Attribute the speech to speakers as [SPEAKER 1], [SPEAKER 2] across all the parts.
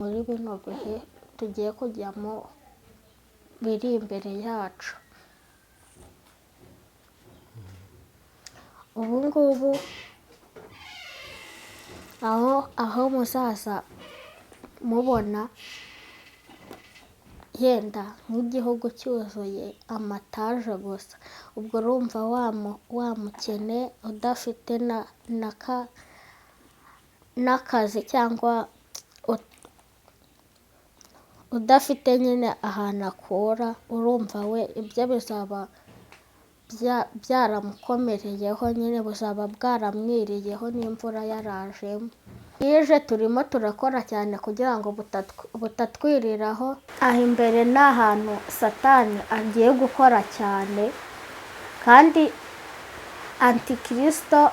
[SPEAKER 1] Muri bino bihe tugiye kujyamo biri imbere yacu. Ubu ngubu aho muzaza mubona yenda nk'igihugu cyuzuye amataje gusa, ubwo urumva wa mukene udafite n'akazi cyangwa udafite nyine ahantu akura, urumva we ibyo bizaba byaramukomereyeho nyine, buzaba bwaramwiriyeho n'imvura yarajemo. Bwije turimo turakora cyane kugira ngo butatwiriraho. Aho imbere ni ahantu Satani agiye gukora cyane, kandi Antikirisito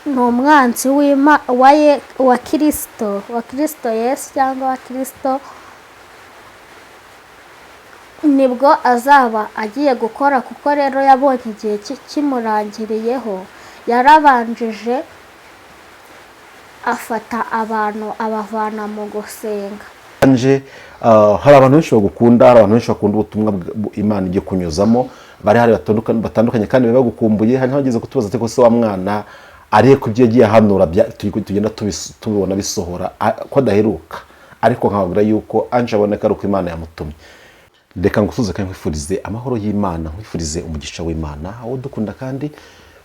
[SPEAKER 1] ni umwanzi wa Kirisito, wa Kirisito Yesu cyangwa wa Kirisito, nibwo azaba agiye gukora, kuko rero yabonye igihe kimurangiriyeho, yarabanjije afata abantu abavana mu gusenga.
[SPEAKER 2] Anje, hari abantu benshi bagukunda, hari abantu benshi bakunda ubutumwa Imana ijya kunyuzamo, bari hari batandukanye kandi baba bagukumbuye. Hari n'abageze kutubaza ati ko se wa mwana ariye ku byo yagiye ahanura tugenda tubibona bisohora, ko adaheruka, ariko nkababwira yuko Anje aboneka ari uko Imana yamutumye. Reka ngusuhuze kandi nkwifurize amahoro y'Imana, nkwifurize umugisha w'Imana, aho dukunda kandi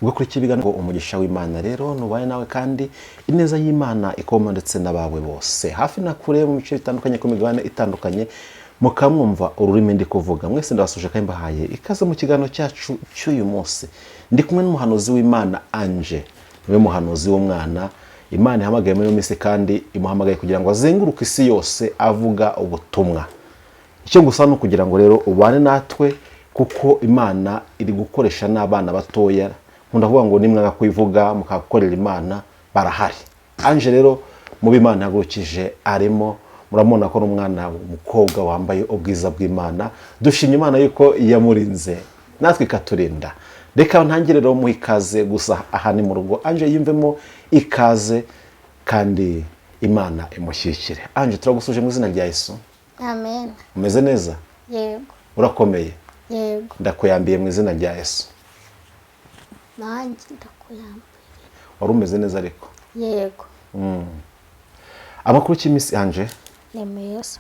[SPEAKER 2] ugakurikira ibiganiro. Umugisha w'Imana rero nubaye nawe, kandi ineza y'Imana ikoma ndetse n'abawe bose hafi na kure mu bice bitandukanye ku migabane itandukanye, mukamwumva ururimi ndi kuvuga. Mwese ndabasuje kandi mbahaye ikaze mu kiganiro cyacu cy'uyu munsi. Ndi kumwe n'umuhanuzi w'Imana Anje, niwe muhanuzi w'umwana Imana ihamagaye muri iyo minsi, kandi imuhamagaye kugira ngo azenguruke isi yose avuga ubutumwa. Icyo gusa ni ukugira ngo rero ubane natwe, kuko Imana iri gukoresha n'abana batoya. Nkunda kuvuga ngo nimwanga kuyivuga mukakorera Imana barahari. Anje rero mu Imana yahagurukije arimo, muramubona ko n'umwana w'umukobwa wambaye ubwiza bw'Imana. Dushimye Imana yuko yamurinze natwe ikaturinda. Reka ntangire rero muhe ikaze, gusa aha ni mu rugo. Anje yiyumvemo ikaze kandi Imana imushyikire. Anje, turagusuje mu izina rya Yesu.
[SPEAKER 1] Amen.
[SPEAKER 2] Umeze neza?
[SPEAKER 1] Yego.
[SPEAKER 2] Urakomeye?
[SPEAKER 1] Yego.
[SPEAKER 2] Ndakuyambiye mu izina rya Yesu.
[SPEAKER 1] Nanjye ndakuyambiye.
[SPEAKER 2] Wari umeze neza ariko?
[SPEAKER 1] Yego.
[SPEAKER 2] Amakuru y'iminsi Anje?
[SPEAKER 1] Ni meza.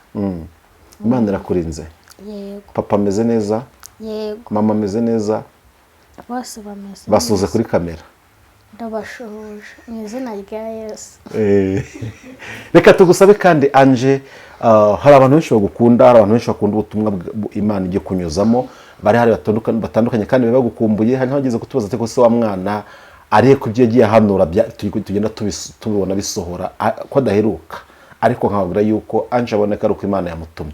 [SPEAKER 2] Imana irakurinze?
[SPEAKER 1] Yego.
[SPEAKER 2] Papa ameze neza?
[SPEAKER 1] Yego.
[SPEAKER 2] Mama ameze neza?
[SPEAKER 1] Bose bameze.
[SPEAKER 2] Basuhuze kuri kamera.
[SPEAKER 1] Ndabashuhuje mu izina rya Yesu.
[SPEAKER 2] Reka tugusabe kandi Anje, hari abantu benshi bagukunda, hari abantu benshi bakunda ubutumwa Imana ijya kunyuzamo, bari hari batandukanye kandi baba bagukumbuye. Hari n'abageze kutubaza ati ko se wa mwana ariye ku byo yagiye ahanura tugenda tubibona bisohora, ko adaheruka, ariko nkababwira yuko Anje aboneka ari uko Imana yamutumye.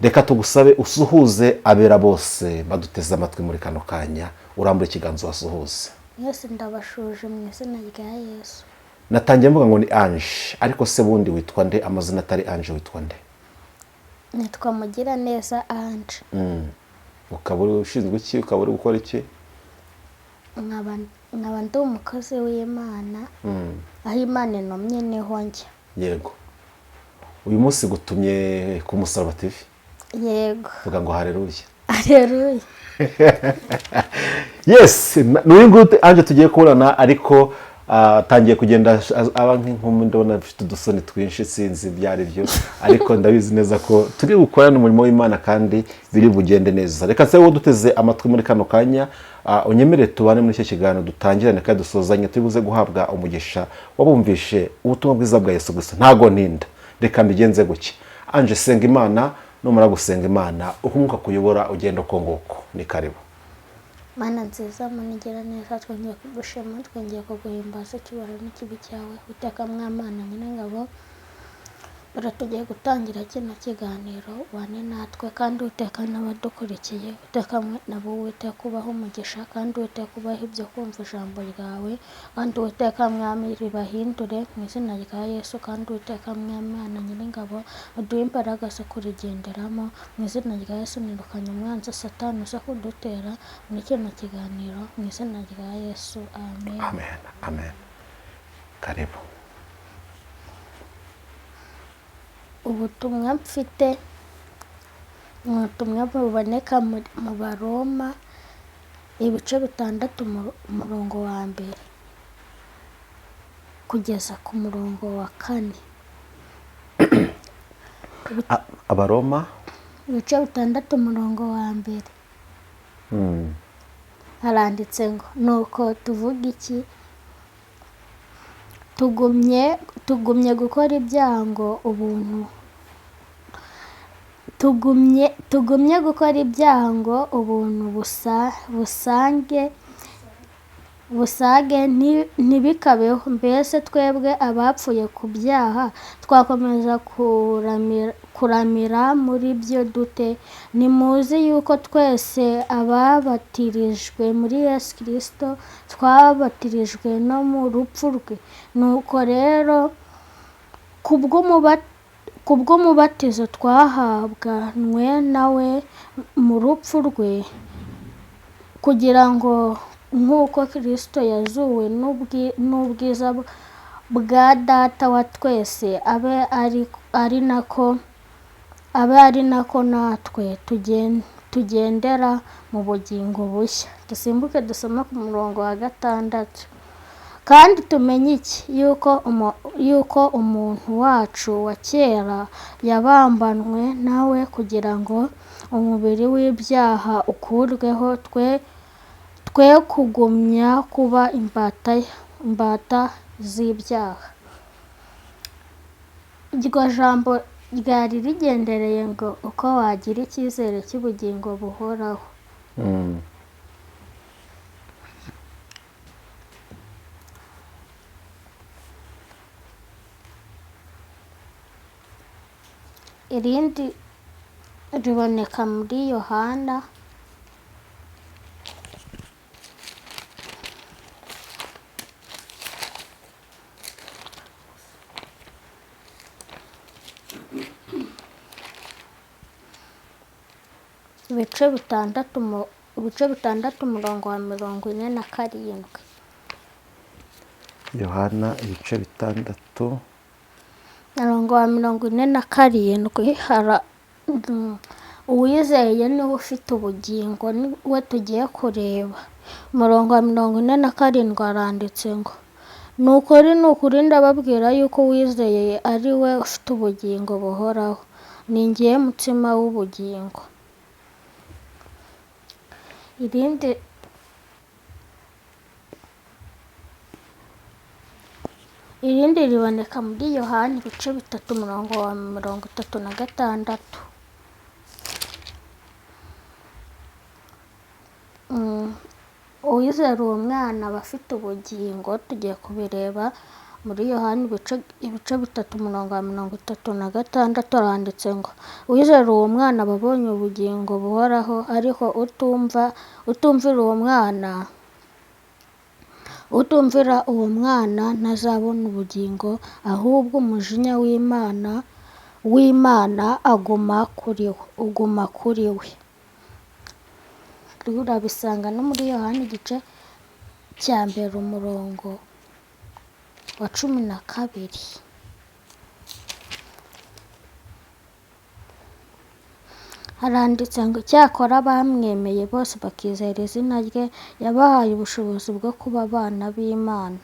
[SPEAKER 2] Reka tugusabe usuhuze abera bose baduteze amatwi muri kano kanya, urambure ikiganza wasuhuze.
[SPEAKER 1] Mwese ndabashuje mu izina rya Yesu.
[SPEAKER 2] Natangiye mvuga ngo ni Anje, ariko se bundi witwa nde? Amazina atari Anje witwa nde?
[SPEAKER 1] Nitwa Mugiraneza Anje.
[SPEAKER 2] Ukaba uri ushinzwe iki? Ukaba uri gukora iki?
[SPEAKER 1] Nkaba ndi umukozi w'Imana. Aho Imana intumye niho njya.
[SPEAKER 2] Yego. Uyu munsi gutumye ku Musaraba TV.
[SPEAKER 1] Yego.
[SPEAKER 2] Vuga ngo haleluya.
[SPEAKER 1] Haleluya.
[SPEAKER 2] Yes, n'uyu nguyu Anje tugiye kubonana, ariko atangiye kugenda aba nk'inkumi, ndabona afite udusoni twinshi, sinzi ibyo ari byo, ariko ndabizi neza ko turi bukorane umurimo w'Imana kandi biri bugende neza. Reka nsabe wowe duteze amatwi muri kano kanya, unyemerere tubane muri icyo kiganiro, dutangirane kandi dusozanye, turi buze guhabwa umugisha wabumvishe ubutumwa bwiza bwa Yesu gusa. Ntago ntinda, reka mbigenze gutya. Anje, senga Imana, numara gusenga Imana uko umwuka kuyobora ugenda uko nguko. Ni karibu.
[SPEAKER 1] Mana nziza, munigira neza, twongeye kugushima, twongeye kuguhimbaza, icyubahiro n'ikibi cyawe. Uteka mwamana nyir'ingabo, dore tugiye gutangira kino kiganiro, ubane natwe kandi Uwiteka n'abadukurikiye, Uwiteka nabo Uwiteka ubahe umugisha, kandi Uwiteka ubahe ibyo kumva ijambo ryawe, kandi Uwiteka mwami ribahindure mu izina rya Yesu, kandi Uwiteka mwamana nyir'ingabo uduhe imbaraga zo kurigenderamo mu izina rya Yesu. Nirukanye umwanzi Satani uza kudutera muri kino kiganiro mu izina rya Yesu, amen.
[SPEAKER 2] Amen, amen. Karibu.
[SPEAKER 1] Ubutumwa mfite ni ubutumwa buboneka mu Baroma ibice 6 umurongo wa 1 kugeza ku murongo wa 4.
[SPEAKER 2] Abaroma
[SPEAKER 1] ibice 6 umurongo wa 1. Haranditse ngo nuko tuvuga iki? Tugumye gukora ibyaha ngo ubuntu tugumye gukora ibyaha ngo ubuntu busage ntibikabeho. Mbese twebwe abapfuye ku byaha twakomeza kuramira muri byo dute? Nimuzi yuko twese ababatirijwe muri Yesu Kristo twabatirijwe no mu rupfu rwe. Nuko rero kubw'umubatizo twahabwanwe nawe mu rupfu rwe, kugira ngo nk'uko Kristo yazuwe n'ubwiza bwa Data wa twese, abe ari nako natwe tugendera mu bugingo bushya. Dusimbuke dusome ku murongo wa 6. Kandi tumenye iki? Yuko umuntu wacu wa kera yabambanwe nawe kugira ngo umubiri w'ibyaha ukurweho, twe kugumya kuba imbata z'ibyaha. Iryo jambo ryari rigendereye ngo uko wagira icyizere cy'ubugingo buhoraho. Irindi riboneka muri Yohana ibice 6 umurongo wa 47.
[SPEAKER 2] Yohana ibice 6
[SPEAKER 1] umurongo wa 47. Uwizeye niwe ufite ubugingo, niwe tugiye kureba. Umurongo wa 47 aranditse ngo ni ukuri ndababwira yuko uwizeye ari we ufite ubugingo buhoraho, ni njye mutsima w'ubugingo. Irindi riboneka muri Yohana ibice 3 umurongo wa 36. Uwizera uwo mwana aba afite ubugingo. Tugiye kubireba muri Yohana ibice 3 umurongo wa 36 aranditse ngo uwizera uwo mwana aba abonye ubugingo buhoraho, ariko utumvira uwo mwana ntazabona ubugingo, ahubwo umujinya w'Imana uguma kuri we. Urabisanga no muri Yohana igice cya 1 umurongo wa 12. Haranditse ngo icyakora bamwemeye bose bakizera izina rye, yabahaye ubushobozi bwo kuba abana b'Imana.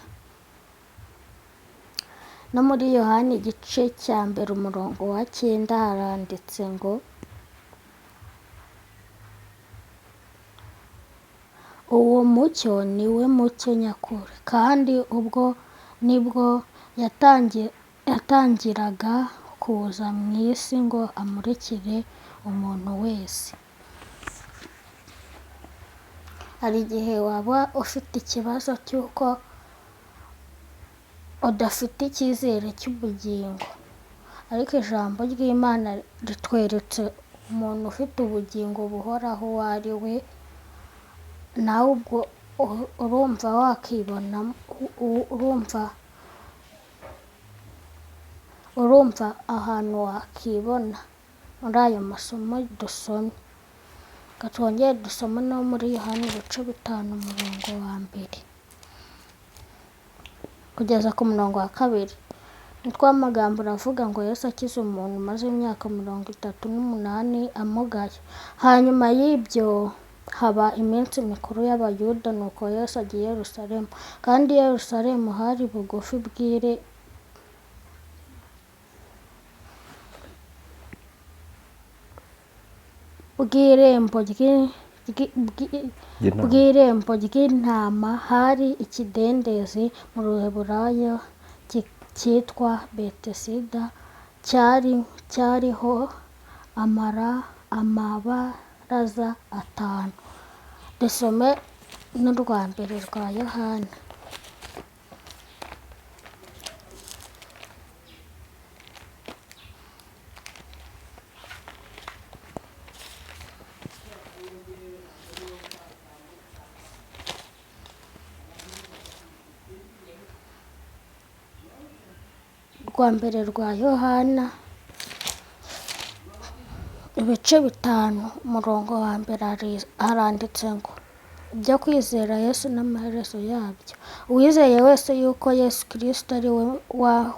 [SPEAKER 1] No muri Yohana igice cya 1 umurongo wa 9 haranditse ngo uwo mucyo ni we mucyo nyakuri, kandi ubwo nibwo yatangiraga kuza mu isi ngo amurikire umuntu wese. Hari igihe waba ufite ikibazo cy'uko udafite icyizere cy'ubugingo, ariko ijambo ry'Imana ritweretse umuntu ufite ubugingo buhoraho uwo ari we. Nawe ubwo urumva wakibona, urumva ahantu wakibona muri ayo masomo dusomye. Reka twongere dusome no muri Yohana ibice 5 umurongo wa 1 kugeza ku murongo wa 2. Umutwe w'amagambo uravuga ngo Yesu akiza umuntu umaze imyaka 38 amugaye. Hanyuma y'ibyo haba iminsi mikuru y'Abayuda, nuko Yesu ajya i Yerusalemu. Kandi i Yerusalemu hari bugufi bw'irembo ry'intama hari ikidendezi mu Ruheburayo cyitwa Betesida, cyariho amabaraza 5. Dusome n'urwa mbere rwa Yohana. Rwa mbere rwa Yohana ibice 5 umurongo wa mbere haranditse ngo ibyo kwizera Yesu n'amaherezo yabyo. Uwizeye wese yuko Yesu Kristo ari we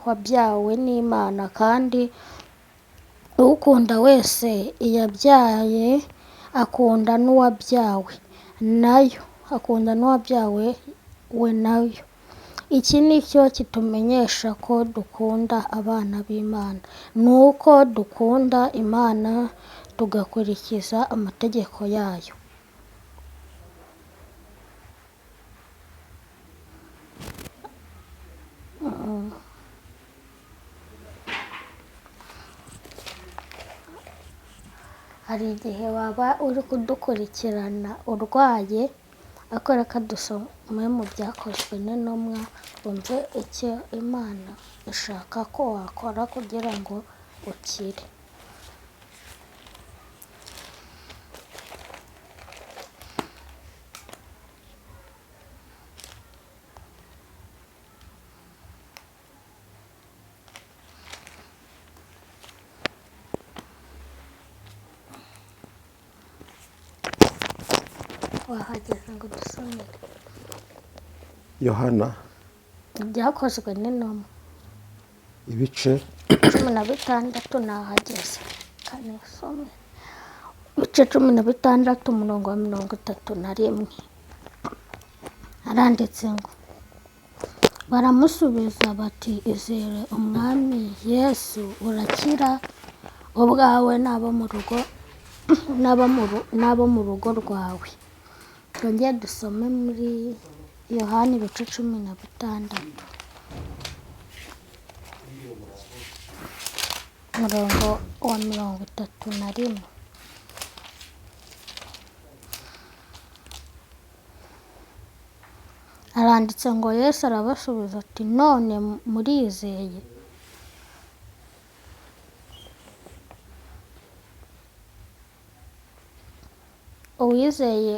[SPEAKER 1] wabyawe n'Imana, kandi ukunda wese iyabyaye akunda n'uwabyawe nayo, akunda n'uwabyawe we nayo. Iki ni cyo kitumenyesha ko dukunda abana b'Imana, ni uko dukunda Imana tugakurikiza amategeko yayo. Hari igihe waba uri kudukurikirana urwaye, ariko reka dusome mu Byakozwe n'Intumwa wumve icyo Imana ishaka ko wakora kugira ngo ukire. Wahageze ngo dusomere
[SPEAKER 2] Yohana
[SPEAKER 1] Ibyakozwe n'Intumwa
[SPEAKER 2] ibice
[SPEAKER 1] 16 nahageze kanisome ibice 16 umurongo wa 31 haranditse ngo baramusubiza bati izere Umwami Yesu urakira ubwawe n'abo mu rugo n'abo mu rugo rwawe. Twongere dusome muri Yohana ibice 16 umurongo wa 31. Aranditse ngo Yesu arabasubiza ati none murizeye? Uwizeye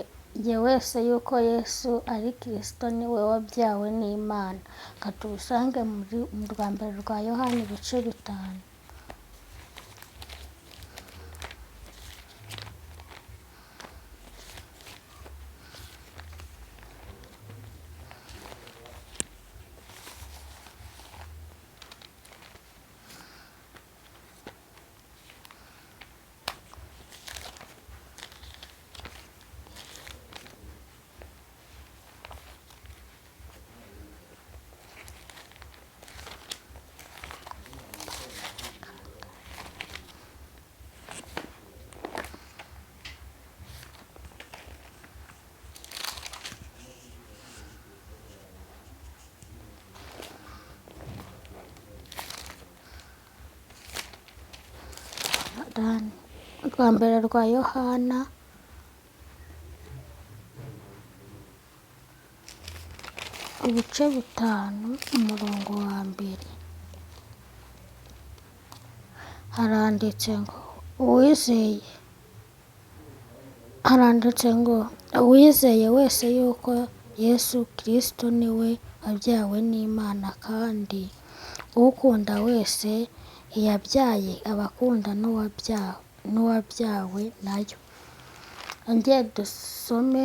[SPEAKER 1] wese yuko Yesu ari Kristo ni we wabyawe n'Imana. Reka tubisange mu rwa mbere rwa Yohana ibice 5. Rwa mbere rwa Yohana ibice 5 umurongo wa 1 haranditse ngo uwizeye, haranditse ngo uwizeye wese yuko Yesu Kristo ni we wabyawe n'Imana, kandi ukunda wese iyabyaye abakunda n'uwabyawe nayo. Ongeye dusome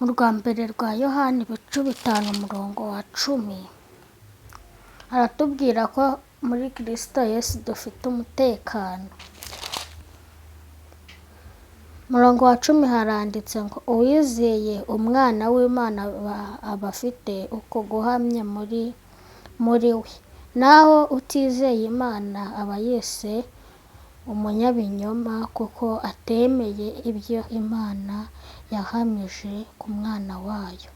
[SPEAKER 1] Mu rwa mbere rwa Yohani ibice 5 umurongo wa 10 aratubwira ko muri Kristo Yesu dufite umutekano. Umurongo wa 10 haranditse ngo uwizeye umwana w'Imana aba afite uko guhamya muri we, naho utizeye Imana aba yise umunyabinyoma kuko atemeye ibyo Imana yahamije ku mwana wayo.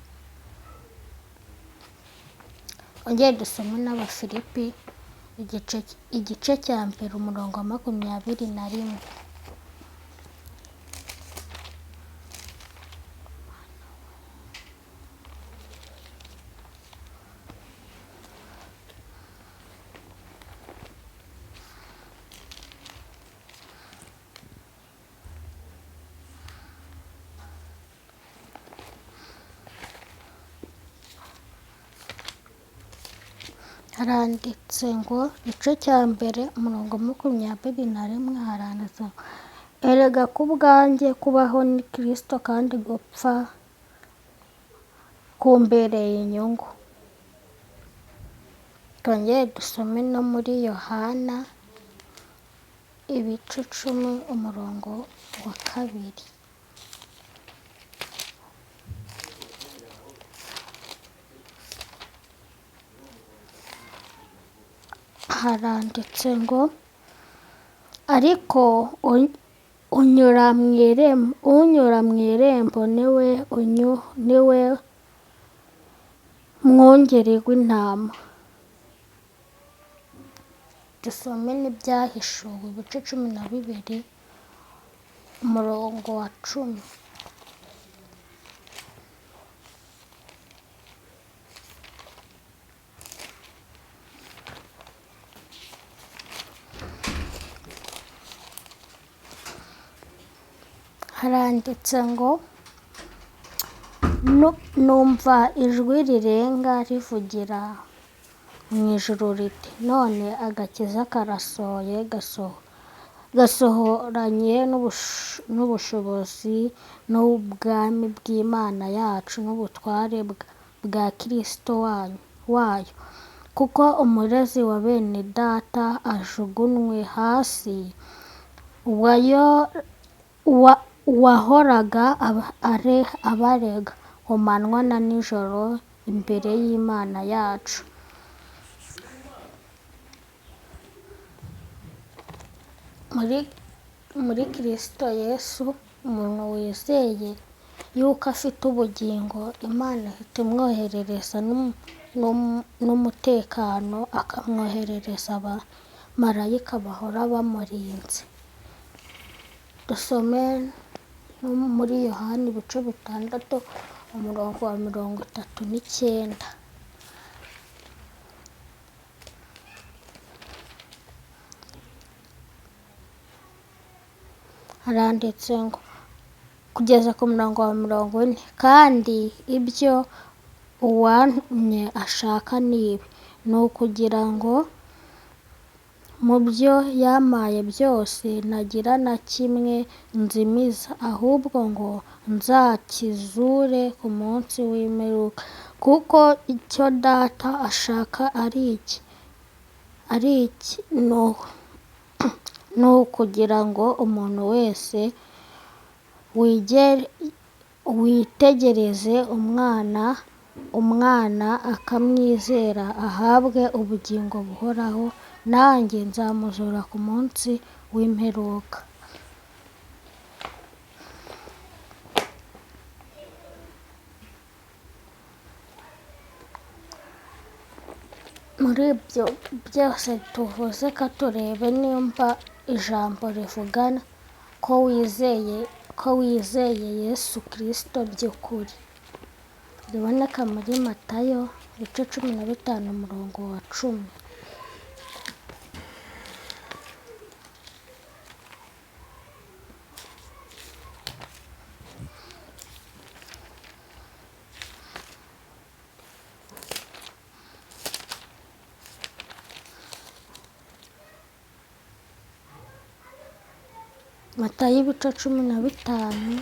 [SPEAKER 1] Ongeye dusome n'Abafilipi igice cya 1 umurongo wa 21. Haranditse ngo igice cya 1 umurongo 21 haranditse ngo erega ku bwanjye kubaho ni Kristo kandi gupfa kumbereye inyungu. Twongere dusome no muri Yohana ibice 10 umurongo wa 2. Haranditse ngo ariko unyura mu irembo niwe mwungeri w'intama. Dusome n'Ibyahishuwe ibice 12 umurongo wa 10. Haranditse ngo numva ijwi rirenga rivugira mu ijuru riti none agakiza karasohoye gasohoranye n'ubushobozi n'ubwami bw'Imana yacu n'ubutware bwa Kristo wayo, kuko umurezi wa bene data ajugunywe hasi, wahoraga abarega ku manywa na nijoro imbere y'Imana yacu. Muri Kristo Yesu umuntu wizeye yuko afite ubugingo, Imana ihita imwoherereza n'umutekano, akamwoherereza abamarayika bahora bamurinze. Dusome no muri Yohani ibice 6 umurongo wa 39. Haranditse ngo kugeza ku murongo wa 40, kandi ibyo uwantumye ashaka ni ibi, ni ukugira ngo mu byo yampaye byose ntagira na kimwe nzimiza, ahubwo ngo nzakizure ku munsi w'imperuka, kuko icyo Data ashaka ari iki ni ukugira ngo umuntu wese witegereze umwana akamwizera ahabwe ubugingo buhoraho, nanjye nzamuzura ku munsi w'imperuka. Muri ibyo byose tuvuze ko turebe nimba ijambo rivugana ko wizeye Yesu Kristo by'ukuri, riboneka muri Matayo ibice 15 umurongo wa 10. Matayo ibice 15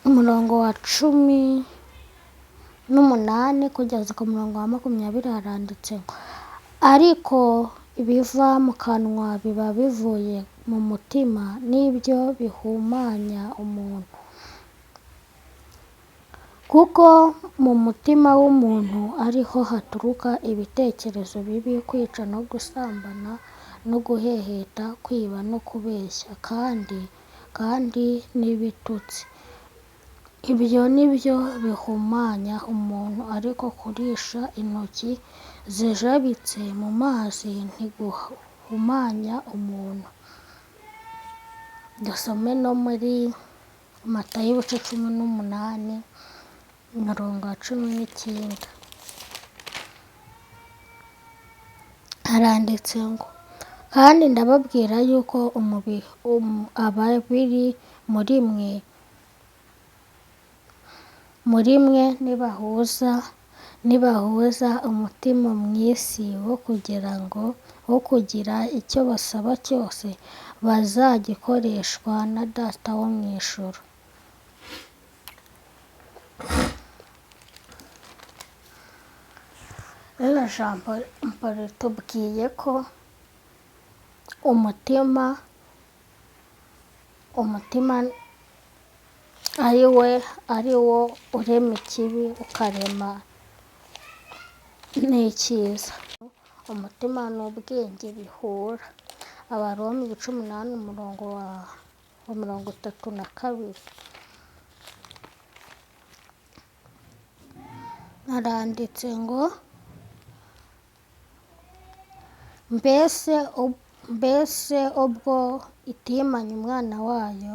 [SPEAKER 1] Umurongo wa 18 kugeza ku murongo wa 20 haranditse ngo: ariko ibiva mu kanwa biba bivuye mu mutima, n'ibyo bihumanya umuntu. Kuko mu mutima w'umuntu ariho haturuka ibitekerezo bibi, kwica no gusambana no guheheta, kwiba no kubeshya, kandi n'ibitutsi. Ibyo ni byo bihumanya umuntu, ariko kurisha intoki zijabitse mu mazi ntiguhumanya umuntu. Dusome no muri Matayo ibice 18 umurongo wa 19. Haranditse ngo: kandi ndababwira yuko ababiri muri mwe nibahuza umutima mu isi wo kugira icyo basaba cyose, bazagikoreshwa na Data wo mu ijuru. Rino jambo ritubwiye ko umutima ari wo urema ikibi ukarema n'icyiza. Umutima n'ubwenge bihura. Abaroma ibice 8 umurongo wa 32. Haranditse ngo: mbese ubwo itimanye umwana wayo,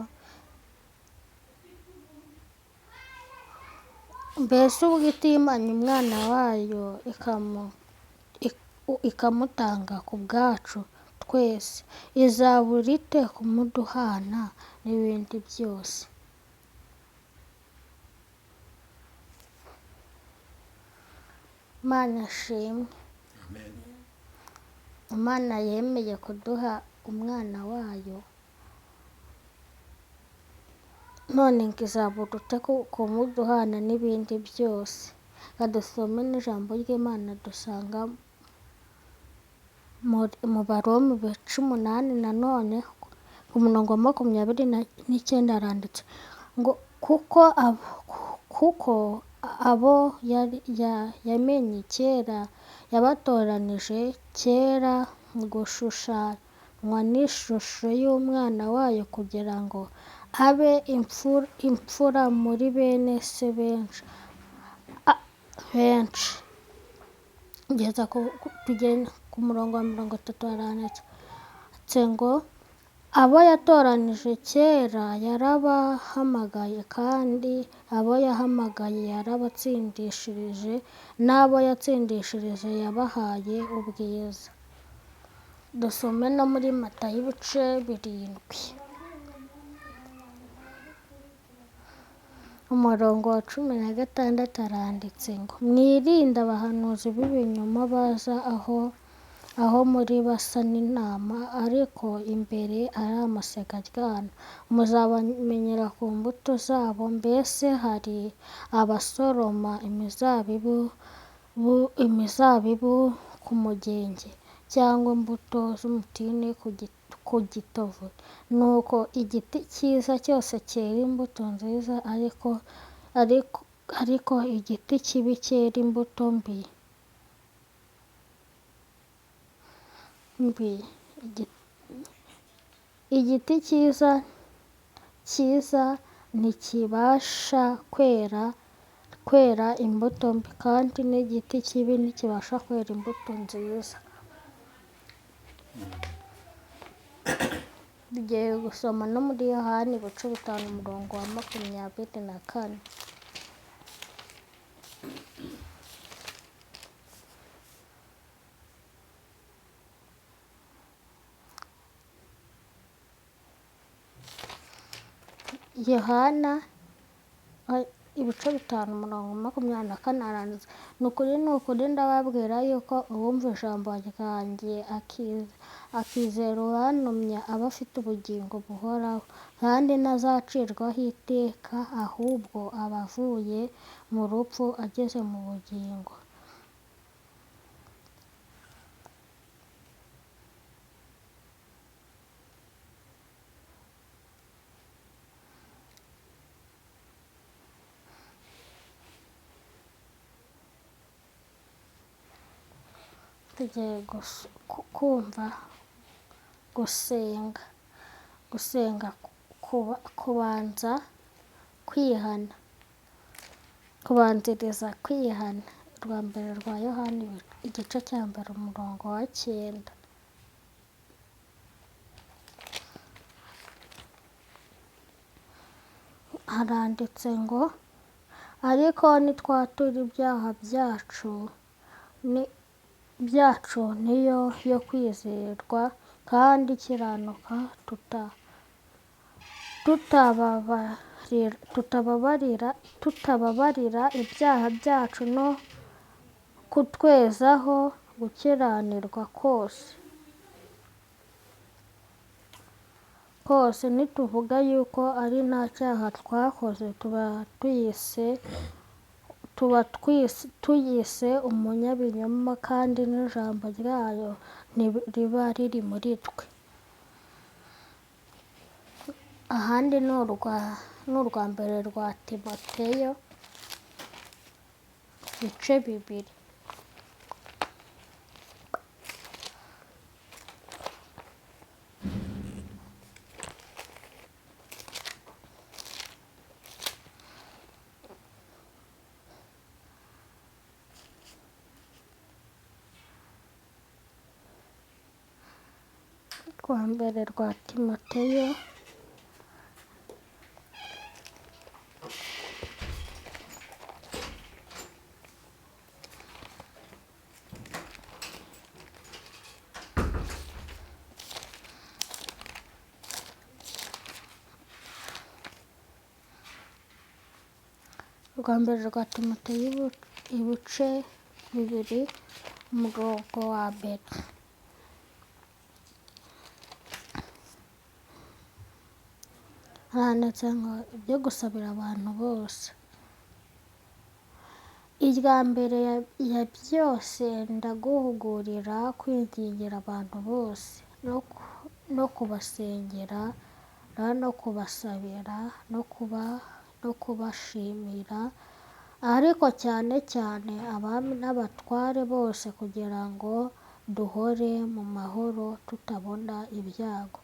[SPEAKER 1] mbese ubwo itimanye umwana wayo ikamutanga ku bwacu twese, izabura ite kumuduhana n'ibindi byose? Imana ishimwe. Imana yemeye kuduha umwana wayo, none ngo izabura ute kumuduhana n'ibindi byose? Reka dusome n'ijambo ry'Imana dusanga mu Baroma ibice 8 nanone ku murongo wa 29 haranditse ngo: kuko abo yamenye kera yabatoranije kera gushushanywa n'ishusho y'umwana wayo, kugira ngo abe imfura muri bene se benshi. Kugeza ku murongo wa 30 haranditse ngo: abo yatoranije kera yarabahamagaye, kandi abo yahamagaye yarabatsindishirije, n'abo yatsindishirije yabahaye ubwiza. Dusome no muri Matayo ibice 7 umurongo wa 16 haranditse ngo: mwirinde abahanuzi b'ibinyoma baza aho muri basa n'intama, ariko imbere ari amasega aryana. Muzabamenyera ku mbuto zabo. Mbese hari abasoroma imizabibu ku mugenge, cyangwa imbuto z'umutini ku gitovu? Nuko igiti cyiza cyose cyera imbuto nziza, ariko igiti kibi cyera imbuto mbi. Igiti cyiza ntikibasha kwera imbuto mbi, kandi n'igiti kibi ntikibasha kwera imbuto nziza. Tugiye gusoma no muri Yohani ibice 5 umurongo wa 24. Yohana Ibice 5 umurongo 24 haranditse: ni ukuri, ni ukuri, ndababwira yuko uwumva ijambo ryanjye akizera uwantumye aba afite ubugingo buhoraho, kandi ntazacirwaho iteka, ahubwo aba avuye mu rupfu ageze mu bugingo. Tugiye kumva gusenga, gusenga kubanza kwihana, kubanziriza kwihana. Urwa mbere rwa Yohani igice cya 1 umurongo wa 9. Haranditse ngo: ariko nitwatura ibyaha byacu niyo yo kwizerwa kandi ikiranuka, tutababarira ibyaha byacu no kutwezaho gukiranirwa kose. Nituvuga yuko ari nta cyaha twakoze, tuba tuyise umunyabinyoma, kandi n'ijambo ryayo ntiriba riri muri twe. Ahandi ni urwa mbere rwa Timoteyo ibice 2. Rwa mbere rwa Timoteyo rwa mbere rwa Timoteyo ibice 2 umurongo wa 1. Handitse ngo ibyo gusabira abantu bose. Irya mbere ya byose ndaguhugurira kwingingira abantu bose, no kubasengera, no kubasabira, no kubashimira, ariko cyane cyane abami n'abatware bose, kugira ngo duhore mu mahoro tutabona ibyago,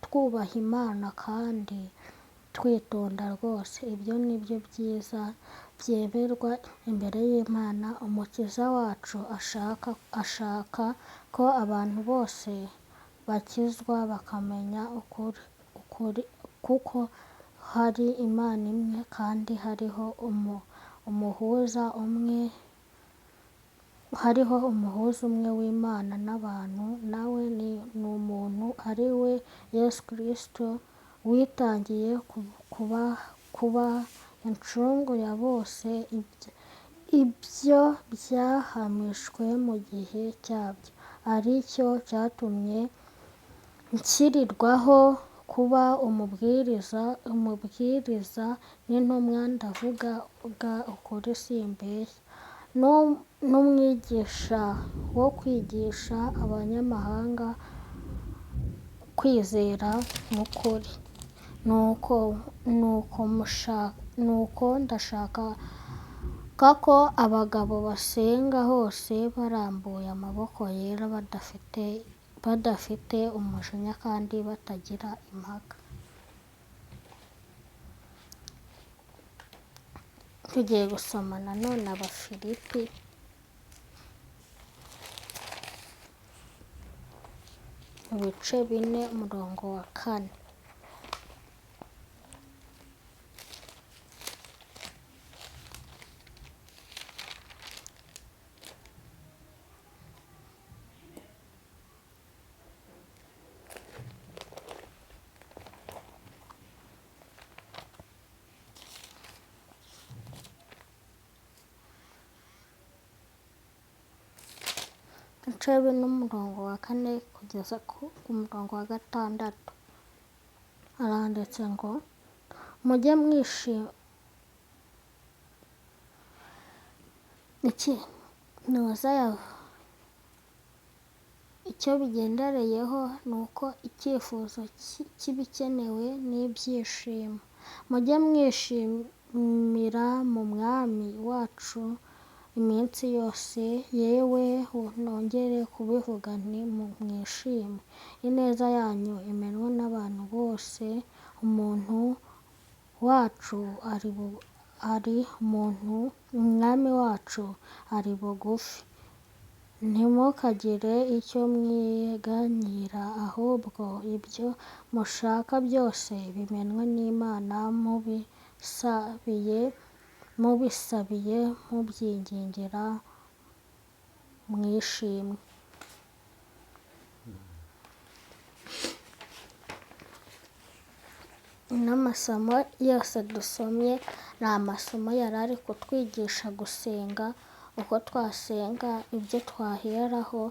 [SPEAKER 1] twubaha Imana kandi twitonda rwose. Ibyo ni byo byiza byemerwa imbere y'Imana Umukiza wacu, ashaka ko abantu bose bakizwa bakamenya ukuri, kuko hari Imana imwe kandi hariho umuhuza umwe, hariho umuhuza umwe w'Imana n'abantu, nawe ni umuntu, ari we Yesu Kristo, witangiye kuba incungu ya bose. Ibyo byahamijwe mu gihe cyabyo, ari cyo cyatumye nshyirirwaho kuba umubwiriza n'intumwa, ndavuga ukuri simbeshya, n'umwigisha wo kwigisha abanyamahanga kwizera n'ukuri. Nuko ndashaka ko abagabo basenga hose barambuye amaboko yera, badafite umujinya kandi batagira impaka. Tugiye gusoma nanone Abafilipi ibice 4 umurongo wa 4. Ibice bine umurongo wa 4 kugeza ku murongo wa 6, haranditse ngo mujye mwishima. Icyo bigendereyeho ni uko icyifuzo cy'ibikenewe n'ibyishimo. Mujye mwishimira mu Mwami wacu iminsi yose, yewe nongere kubivuga nti mwishime. Ineza yanyu imenywe n'abantu bose. Umuntu wacu ari umuntu, Umwami wacu ari bugufi. Ntimukagire icyo mwiganyira, ahubwo ibyo mushaka byose bimenywe n'Imana, mubisabiye mubyingingira mwishimwe. N'amasomo yose dusomye ni amasomo yari ari kutwigisha gusenga, uko twasenga, ibyo twaheraho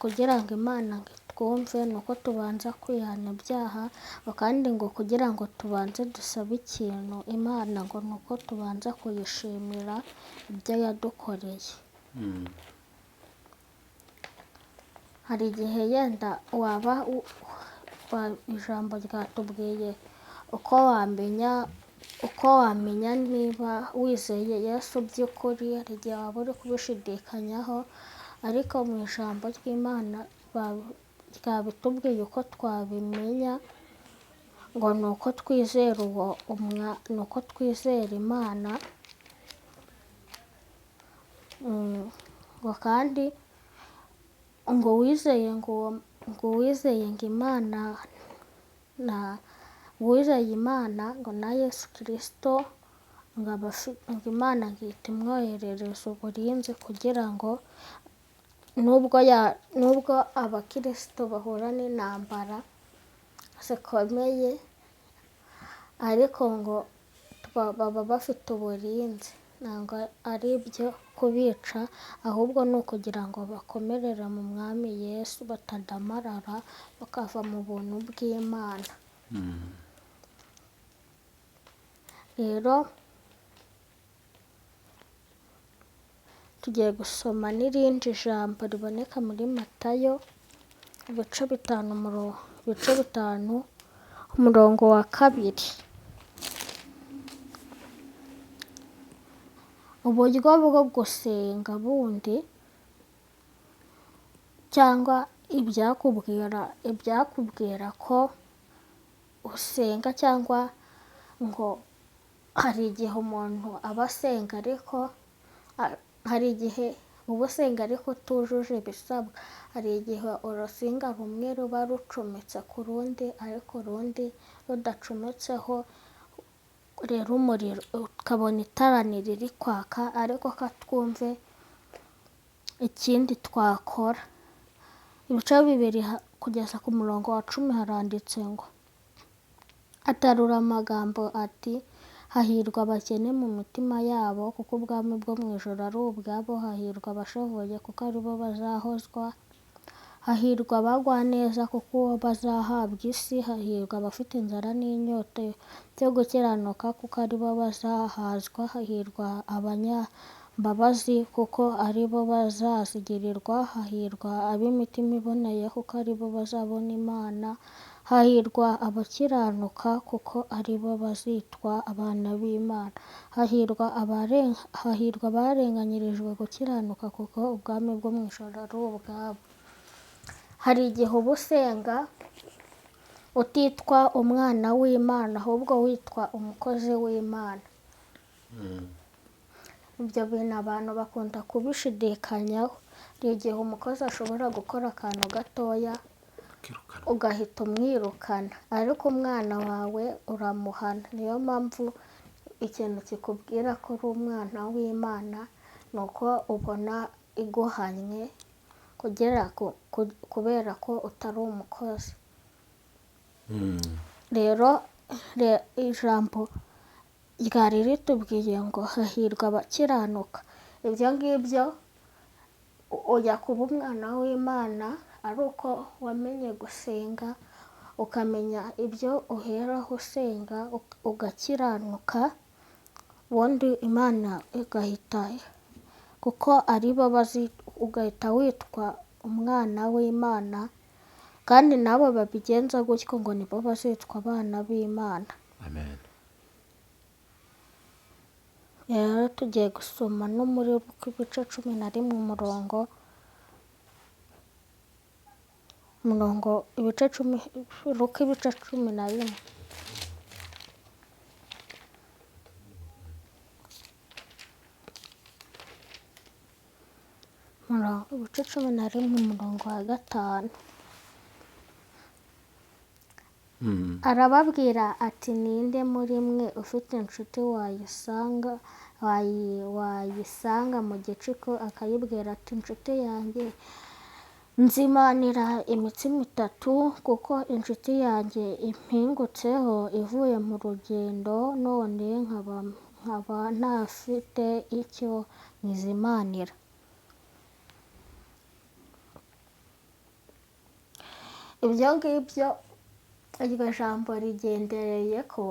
[SPEAKER 1] kugira ngo Imana twumve, ni uko tubanza kwihana ibyaha, kandi ngo kugira ngo tubanze dusabe ikintu Imana, ngo ni uko tubanza kuyishimira ibyo yadukoreye. Hari igihe yenda waba ijambo ryatubwiye uko wamenya niba wizeye Yesu by'ukuri, hari igihe waba uri kubishidikanyaho, ariko mu ijambo ry'Imana ryabitubwiye uko twabimenya, ngo ni uko twizera ni uko twizera Imana, ngo kandi ngo wizeye ngo wizeye ngo Imana na wizeye Imana ngo na Yesu Kristo ngo Imana ngihita imwoherereza uburinzi, kugira ngo nubwo abakristo bahura n'intambara zikomeye, ariko ngo baba bafite uburinzi. Ntabwo ari ibyo kubica, ahubwo ni ukugira ngo bakomerere mu Mwami Yesu, batadamarara bakava mu buntu bw'Imana. Rero tugiye gusoma n'irindi jambo riboneka muri Matayo ibice 5 umurongo wa 2. Uburyo bwo gusenga bundi, cyangwa ibyakubwira ko usenga, cyangwa ngo hari igihe umuntu aba asenga ariko hari igihe uba usenga ariko utujuje ibisabwa. Hari igihe urusinga rumwe ruba rucometse ku rundi ariko urundi rudacometseho, rero umuriro ukabona itara riri kwaka, ariko katwumve ikindi twakora. Ibice 2 kugeza ku murongo wa 10 haranditse ngo atarura amagambo ati hahirwa abakene mu mitima yabo, kuko ubwami bwo mu ijuru ari ubwabo. Hahirwa abashavuye, kuko aribo bazahozwa. Hahirwa abagwa neza, kuko bazahabwa isi. Hahirwa abafite inzara n'inyota byo gukiranuka, kuko aribo bazahazwa. Hahirwa abanyambabazi, kuko aribo bazazigirirwa. Hahirwa ab'imitima iboneye, kuko aribo bazabona Imana. Hahirwa abakiranuka, kuko aribo bazitwa abana b'Imana. Hahirwa abarenganyirijwe gukiranuka, kuko ubwami bwo mu ijuru ari ubwabo. Hari igihe uba usenga utitwa umwana w'Imana, ahubwo witwa umukozi w'Imana. Ibyo bintu abantu bakunda kubishidikanyaho. Hari igihe umukozi ashobora gukora akantu gatoya ugahita umwirukana, ariko umwana wawe uramuhana. Niyo mpamvu ikintu kikubwira ko uri umwana w'Imana ni uko ubona iguhannye kubera ko utari umukozi. Rero ijambo ryari ritubwiye ngo hahirwa abakiranuka. Ibyo ngibyo Ujya kuba umwana w'Imana ari uko wamenye gusenga, ukamenya ibyo uheraho usenga, ugakiranuka, ubundi Imana igahita, kuko ari bo bazi, ugahita witwa umwana w'Imana, kandi nabo babigenza gutyo ngo nibo bazitwa abana b'Imana.
[SPEAKER 2] Amen.
[SPEAKER 1] Rero tugiye gusoma no muri Luka ibice 11 umurongo ibice 10, Luka ibice 11. Ibice 11 umurongo wa 5. Arababwira ati ninde muri mwe ufite inshuti wayisanga mu gicuku akayibwira ati inshuti yanjye nzimanira imitsima 3, kuko inshuti yanjye impingutseho ivuye mu rugendo, none nkaba ntafite icyo nyizimanira. Ibyo ngibyo, iryo jambo rigendereye ko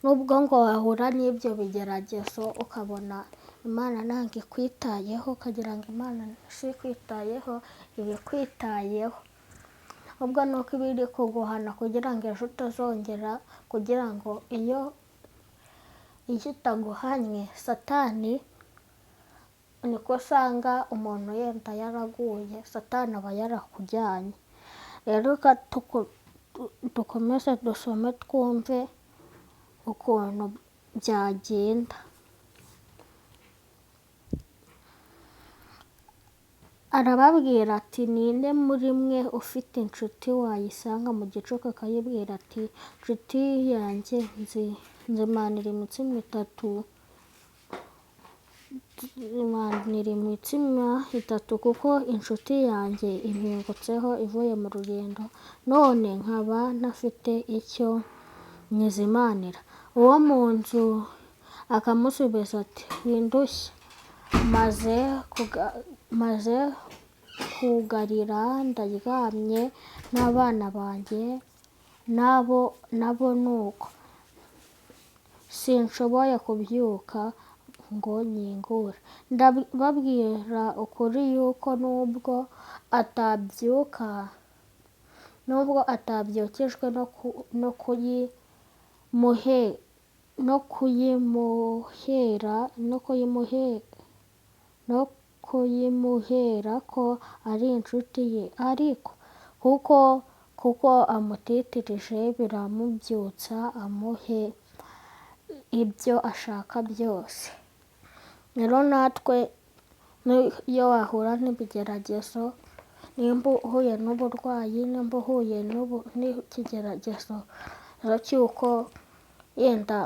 [SPEAKER 1] nubwo ngo wahura n'ibyo bigeragezo ukabona Imana ntabwo ikwitayeho, ukagira ngo Imana si ikwitayeho, iba ikwitayeho. Ubwo ni uko iba iri kuguhana kugira ngo ejo utazongera, kugira ngo iyo itaguhanye Satani, niko usanga umuntu yenda yaraguye, Satani aba yarakujyanye. Rero reka dukomeze dusome twumve ukuntu byagenda. Arababwira ati ninde muri mwe ufite inshuti wayisanga mu gicuku akayibwira ati inshuti yanjye nzimanira imitsima 3, nzimanira imitsima 3, kuko inshuti yanjye impingutseho ivuye mu rugendo, none nkaba ntafite icyo nyizimanira. Uwo mu nzu akamusubiza ati windushya, maze kugarira ndaryamye n'abana banjye nabo nuko sinshoboye kubyuka ngo nkingure. Ndababwira ukuri yuko nubwo atabyuka, nubwo atabyukijwe no kuyimuhera, no kuyimuhe, no kuyimuhera ko ari inshuti ye, ariko kuko amutitirije biramubyutsa amuhe ibyo ashaka byose. Rero natwe iyo wahura n'ibigeragezo, nimba uhuye n'uburwayi, nimba uhuye n'ikigeragezo cy'uko yenda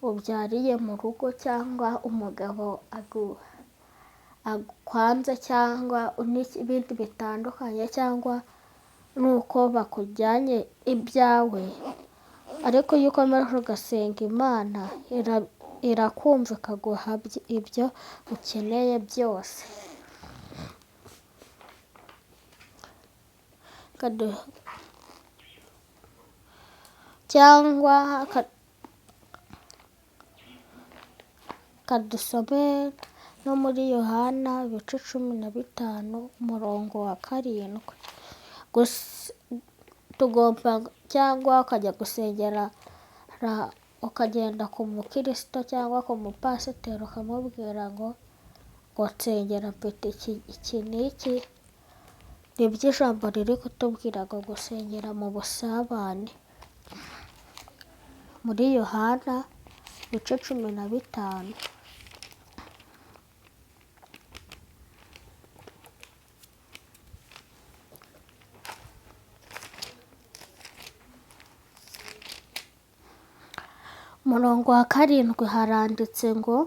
[SPEAKER 1] ubyariye mu rugo cyangwa umugabo agukwanze cyangwa n'ibindi bitandukanye, cyangwa nuko bakujyanye ibyawe, ariko iyo ukomeje ugasenga Imana irakumva ikaguha ibyo ukeneye byose. Cyangwa kadusome no muri Yohana ibice 15 umurongo wa 7. Tugomba cyangwa ukajya gusengera, ukagenda ku mukristo cyangwa ku mupasiteri ukamubwira ngo nsengera mfite iki n'iki. Nibyo ijambo riri kutubwira ngo gusengera mu busabane. Muri Yohana ibice 15. Umurongo wa 7 haranditse ngo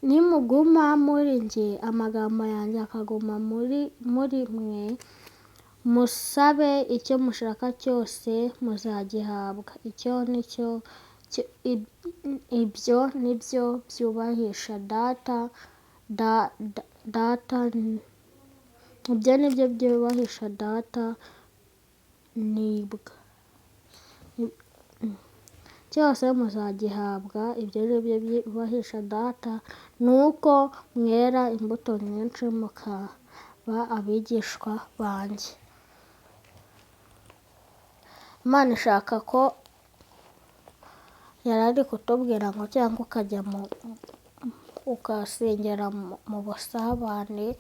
[SPEAKER 1] nimuguma muri njye, amagambo yanjye akaguma muri mwe, musabe icyo mushaka cyose muzagihabwa. Icyo nicyo, ibyo nibyo byubahisha Data, Data, ibyo ni byo byubahisha Data nibwa cyose muzagihabwa. Ibyo ni byo byubahisha Data, ni uko mwera imbuto nyinshi mukaba abigishwa banjye. Imana ishaka ko yari ari kutubwira ngo cyangwa ukajya mu ugasengera mu busabane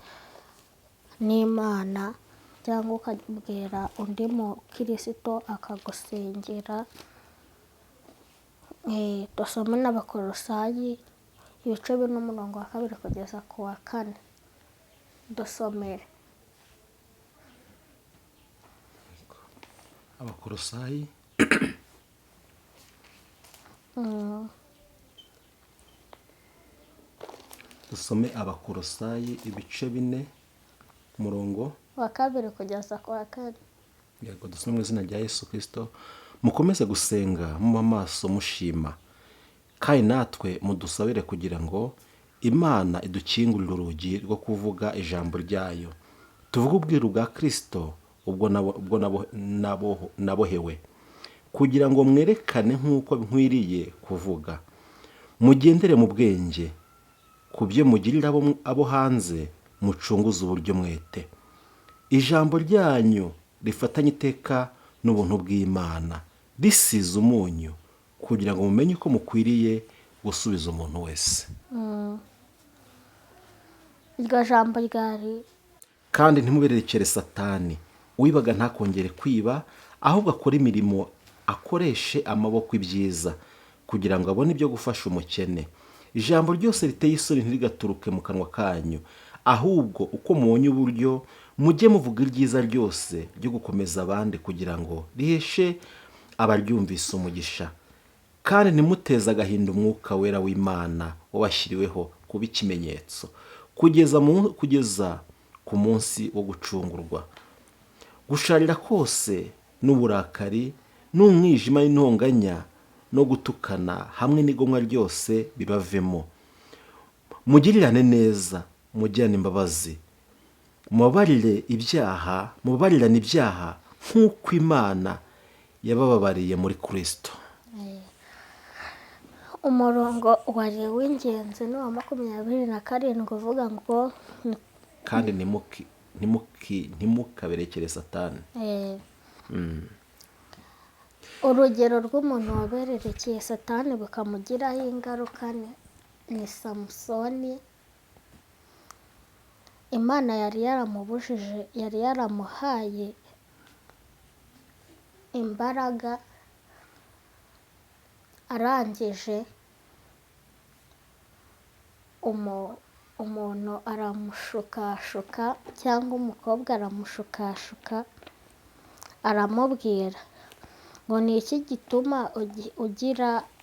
[SPEAKER 1] n'Imana, cyangwa ukabwira undi mukirisito akagusengera. Dusome n'Abakolosayi ibice 4 umurongo wa 2 kugeza ku wa 4. Dusomere.
[SPEAKER 2] Abakolosayi dusome Abakolosayi ibice 4 umurongo
[SPEAKER 1] wa 2 kugeza ku wa 4.
[SPEAKER 2] Yego, dusome mu izina rya Yesu Kristo. Mukomeze gusenga muba maso mushima, kandi natwe mudusabire kugira ngo Imana idukingurire urugi rwo kuvuga ijambo ryayo, tuvuge ubwiru bwa Kristo ubwo nabohewe, kugira ngo mwerekane nk'uko nkwiriye kuvuga. Mugendere mu bwenge ku byo mugirira abo hanze, mucunguze uburyo mwete. Ijambo ryanyu rifatanye iteka n'ubuntu bw'Imana, risize umunyu, kugira ngo mumenye uko mukwiriye gusubiza umuntu wese.
[SPEAKER 1] Iryo jambo ryari
[SPEAKER 2] kandi ntimubererekere Satani. Uwibaga ntakongere kwiba, ahubwo akore imirimo, akoreshe amaboko ibyiza, kugira ngo abone ibyo gufasha umukene. Ijambo ryose riteye isoni ntirigaturuke mu kanwa kanyu, ahubwo uko mubonye uburyo mujye muvuga ibyiza ryose ryo gukomeza abandi, kugira ngo riheshe abaryumvise umugisha. Kandi ntimuteze agahinda umwuka wera w'Imana wabashyiriweho kuba ikimenyetso kugeza ku munsi wo gucungurwa. Gusharira kose n'uburakari n'umwijima n'intonganya no gutukana hamwe n'igomwa ryose bibavemo. Mugirirane neza, mugirane imbabazi, mubabarire ibyaha, mubabarirane ibyaha nk'uko Imana yabababariye muri Kristo.
[SPEAKER 1] Umurongo wari w'ingenzi ni uwa 27 uvuga ngo
[SPEAKER 2] kandi ntimukaberekere Satani.
[SPEAKER 1] Urugero rw'umuntu wabererekeye Satani bukamugiraho ingaruka ni Samusoni. Imana yari yaramubujije, yari yaramuhaye imbaraga, arangije umuntu aramushukashuka, cyangwa umukobwa aramushukashuka, aramubwira ngo ni iki gituma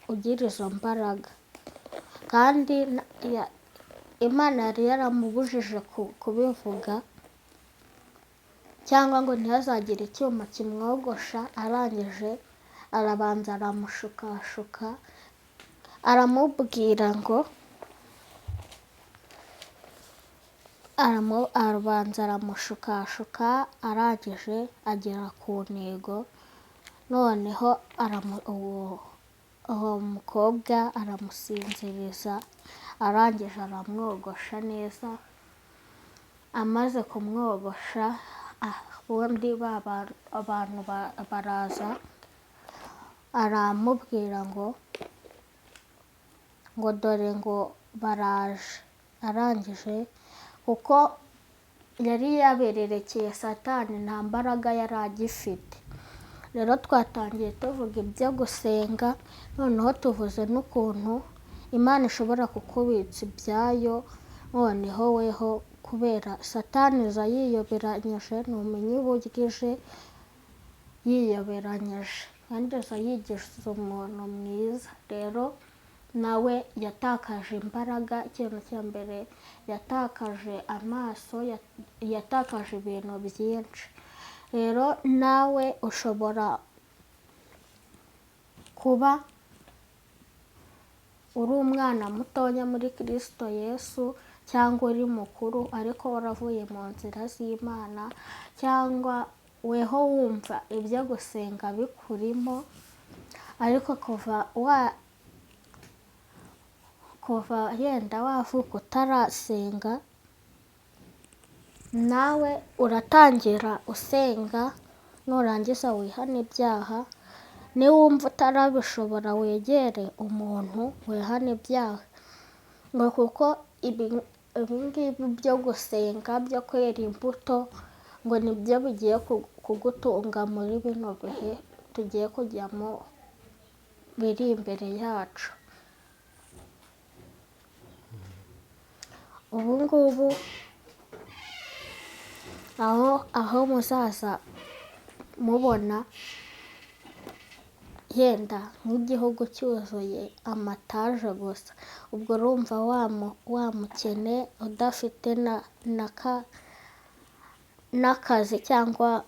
[SPEAKER 1] ugira izo mbaraga? Kandi Imana yari yaramubujije kubivuga, cyangwa ngo ntihazagire icyuma kimwogosha. Arangije arabanza aramushukashuka, aramubwira ngo arabanza aramushukashuka, arangije agera ku ntego. Noneho uwo mukobwa aramusinziriza, arangije aramwogosha neza. Amaze kumwogosha, ubundi abantu baraza, aramubwira ngo dore ngo baraje. Arangije kuko yari yabererekeye Satani, nta mbaraga yari agifite. Rero twatangiye tuvuga ibyo gusenga, noneho tuvuze n'ukuntu Imana ishobora kukubitsa ibyayo, noneho weho kubera Satani iza yiyoberanyije, ntumenye uburyo ije yiyoberanyije, kandi iza yigiza umuntu mwiza. Rero nawe yatakaje imbaraga. Ikintu cya mbere yatakaje amaso, yatakaje ibintu byinshi. Rero nawe ushobora kuba uri umwana mutoya muri Kristo Yesu, cyangwa uri mukuru ariko waravuye mu nzira z'Imana, cyangwa weho wumva ibyo gusenga bikurimo, ariko kuva yenda wavuka utarasenga, nawe uratangira usenga, nurangiza wihane ibyaha, niwumva utarabishobora wegere umuntu wihane ibyaha, ngo kuko ibi ngibi byo gusenga byo kwera imbuto ngo nibyo bigiye kugutunga muri bino bihe tugiye kujyamo biri imbere yacu. Ubu ngubu aho muzaza mubona yenda nk'igihugu cyuzuye amataje gusa, ubwo urumva wa mukene udafite n'akazi cyangwa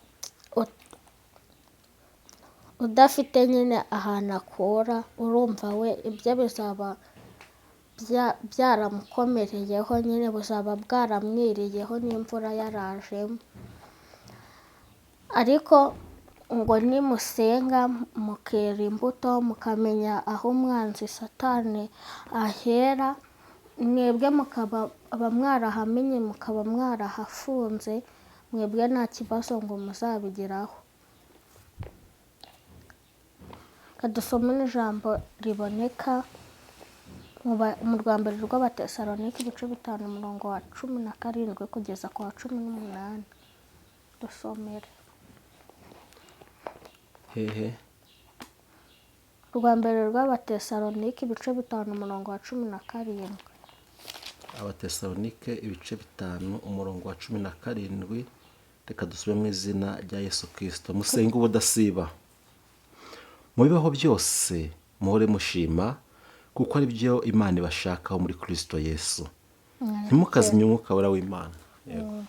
[SPEAKER 1] udafite nyine ahantu akura, urumva we ibyo bizaba byaramukomereyeho nyine, buzaba bwaramwiriyeho n'imvura yarajemo. Ariko ngo nimusenga mukera imbuto, mukamenya aho umwanzi Satani ahera, mwebwe mukaba mwarahamenye, mukaba mwarahafunze, mwebwe nta kibazo ngo muzabigeraho. Kadusome n'ijambo riboneka mu rwa mbere rw'Abatesalonike ibice 5 umurongo wa 17 kugeza ku wa 18. Dusomere.
[SPEAKER 2] Hehe?
[SPEAKER 1] Rwa mbere rw'Abatesalonike ibice 5 umurongo wa 17.
[SPEAKER 2] Abatesalonike ibice 5 umurongo wa 17. Reka dusubire mu izina rya Yesu Kristo. Musenge ubudasiba, mu bibaho byose muhore mushima, kuko ari byo Imana ibashakaho muri Kristo Yesu. Ntimukazimye umwuka wera w'Imana. Yego.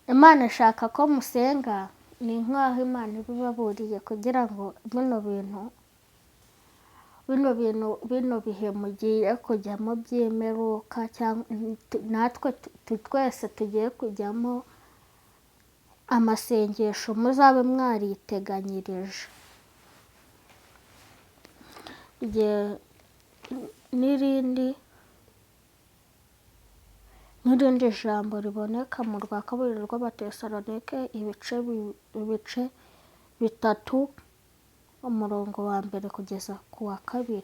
[SPEAKER 1] Imana ishaka ko musenga, ni nk'aho Imana ibibaburiye kugira ngo bino bihe mugiye kujyamo by'imperuka, cyangwa natwe twese tugiye kujyamo amasengesho muzabe mwariteganyirije. N'irindi jambo riboneka mu rwa kabiri rw'Abatesalonike ibice 3 umurongo wa 1 kugeza ku wa 2.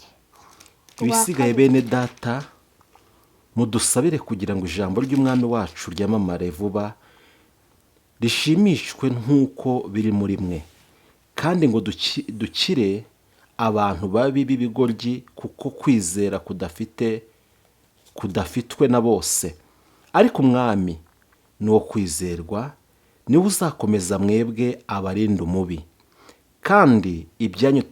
[SPEAKER 2] Ibisigaye bene data, mudusabire kugira ngo ijambo ry'Umwami wacu ryamamare vuba, rishimishwe nk'uko biri muri mwe, kandi ngo dukire abantu babi b'ibigoryi, kuko kwizera kudafitwe na bose. Ariko Umwami ni uwo kwizerwa, niwe uzakomeza mwebwe abarinda umubi. Kandi ibyanyu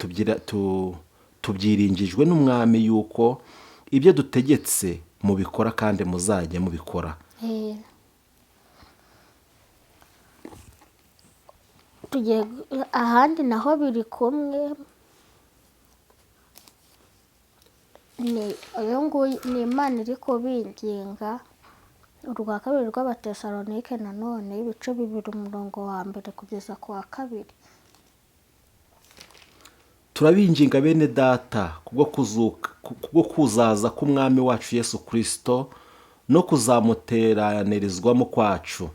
[SPEAKER 2] tubyiringijwe n'Umwami yuko ibyo dutegetse mubikora kandi muzajya mubikora.
[SPEAKER 1] Tugiye ahandi naho biri kumwe, ni uyu nguyu ni Imana iri kubinginga. Urwa kabiri rw'Abatesalonike nanone ibice 2 umurongo wa 1 kugeza ku wa 2.
[SPEAKER 2] Turabinginga bene data kubwo kuzaza k'Umwami wacu Yesu Kristo no kuzamuteranirizwamo kwacu,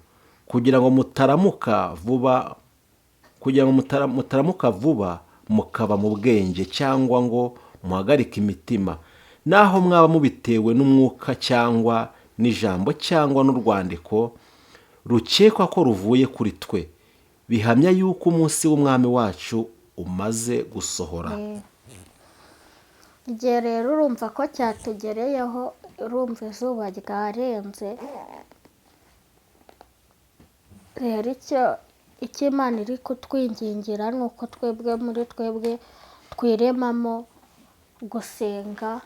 [SPEAKER 2] kugira ngo mutaramuka vuba mukaba mu bwenge, cyangwa ngo muhagarike imitima, naho mwaba mubitewe n'umwuka cyangwa n'ijambo cyangwa n'urwandiko rukekwa ko ruvuye kuri twe, bihamya yuko umunsi w'Umwami wacu umaze gusohora.
[SPEAKER 1] Igihe rero urumva ko cyatugereyeho, urumva izuba ryarenze. Rero icyo Imana iri kutwingingira ni uko twebwe muri twebwe twiremamo gusenga.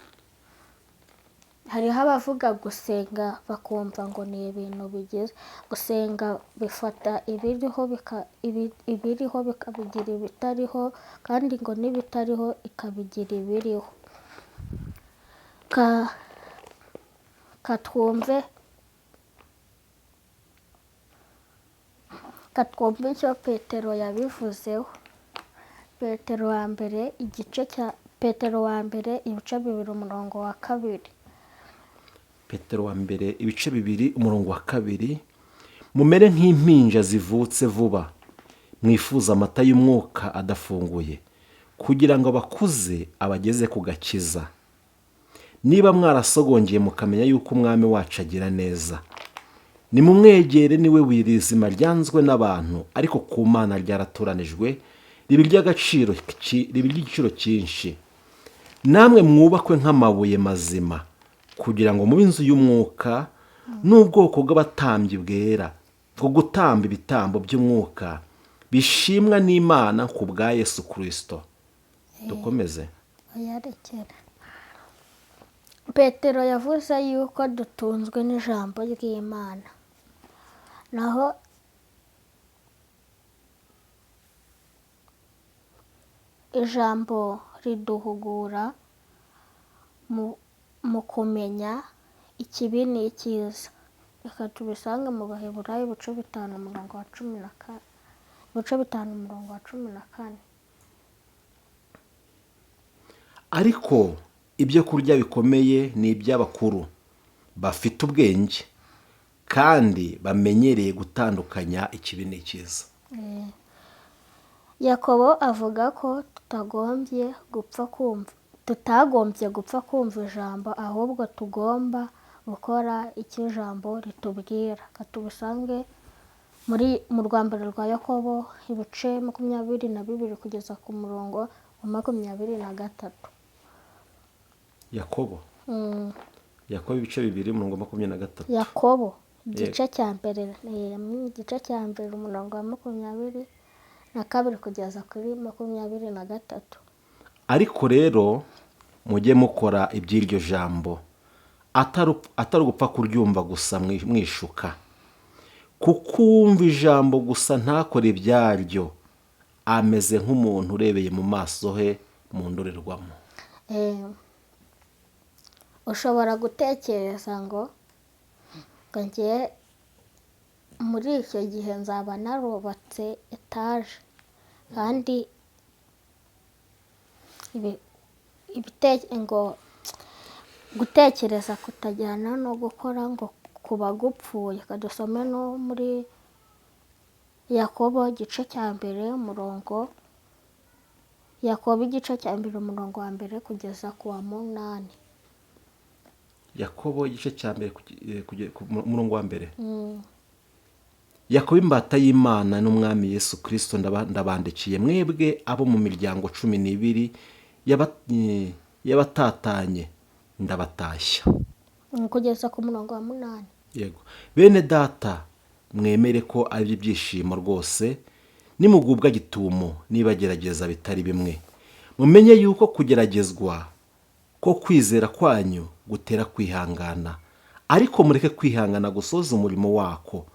[SPEAKER 1] Hariho abavuga gusenga bakumva ngo ni ibintu bigeze gusenga, bifata ibiriho bikabigira ibitariho, kandi ngo n'ibitariho ikabigira ibiriho. Katwumve icyo Petero yabivuzeho. Petero wa mbere igice cya Petero wa mbere ibice 2 umurongo wa 2.
[SPEAKER 2] Petero wa mbere ibice 2 umurongo wa 2: mumere nk'impinja zivutse vuba, mwifuza amata y'umwuka adafunguye, kugira ngo abakuze abageze ku gakiza. Niba mwarasogongeye mukamenya yuko umwami wacu agira neza, nimumwegere, niwe buye rizima ryanzwe n'abantu, ariko ku Mana ryaratoranijwe, riba iry'agaciro riba iry'igiciro cyinshi. Namwe mwubakwe nk'amabuye mazima, kugira ngo mube inzu y'umwuka n'ubwoko bw'abatambyi bwera, bwo gutamba ibitambo by'umwuka bishimwa n'Imana ku bwa Yesu Kristo. Dukomeze.
[SPEAKER 1] Oyarekera. Petero yavuze yuko dutunzwe n'ijambo ry'Imana. Naho ijambo riduhugura mu kumenya ikibi n'icyiza. Reka tubisange mu Baheburayo ibice 5 umurongo wa 14. Ibice 5 umurongo wa 14.
[SPEAKER 2] Ariko ibyo kurya bikomeye ni iby'abakuru bafite ubwenge kandi bamenyereye gutandukanya ikibi n'icyiza.
[SPEAKER 1] Yakobo avuga ko tutagombye gupfa kumva ijambo, ahubwo tugomba gukora icyo ijambo ritubwira. Katubisange mu rwambaro rwa Yakobo ibice 22 kugeza ku murongo wa 23.
[SPEAKER 2] Yakobo Yakobo ibice 2 umurongo wa 23.
[SPEAKER 1] Yakobo igice cya mbere, igice cya mbere umurongo wa 22 kugeza kuri 23.
[SPEAKER 2] Ariko rero mujye mukora iby'iryo jambo, atari ugupfa kuryumva gusa mwishuka. Kuko uwumva ijambo gusa ntakore ibyaryo, ameze nk'umuntu urebeye mu maso he mu ndorerwamo.
[SPEAKER 1] Ushobora gutekereza ngo ngiye muri icyo gihe nzaba narubatse etaje, kandi ngo gutekereza kutajyana no gukora ngo kuba gupfuye. Kadusome no muri Yakobo igice cya mbere umurongo, Yakobo igice cya mbere umurongo wa 1 kugeza ku wa 8.
[SPEAKER 2] Yakobo igice cya mbere ku murongo wa 1. Yakobo imbata y'Imana n'Umwami Yesu Kristo, ndabandikiye mwebwe abo mu miryango 12 y'abatatanye, ndabatashya.
[SPEAKER 1] Kugeza ku murongo wa 8.
[SPEAKER 2] Yego. Bene data, mwemere ko ari ibyishimo rwose nimugubwa gitumo nibagerageza bitari bimwe. Mumenye yuko kugeragezwa ko kwizera kwanyu gutera kwihangana, ariko mureke kwihangana gusoza umurimo wako,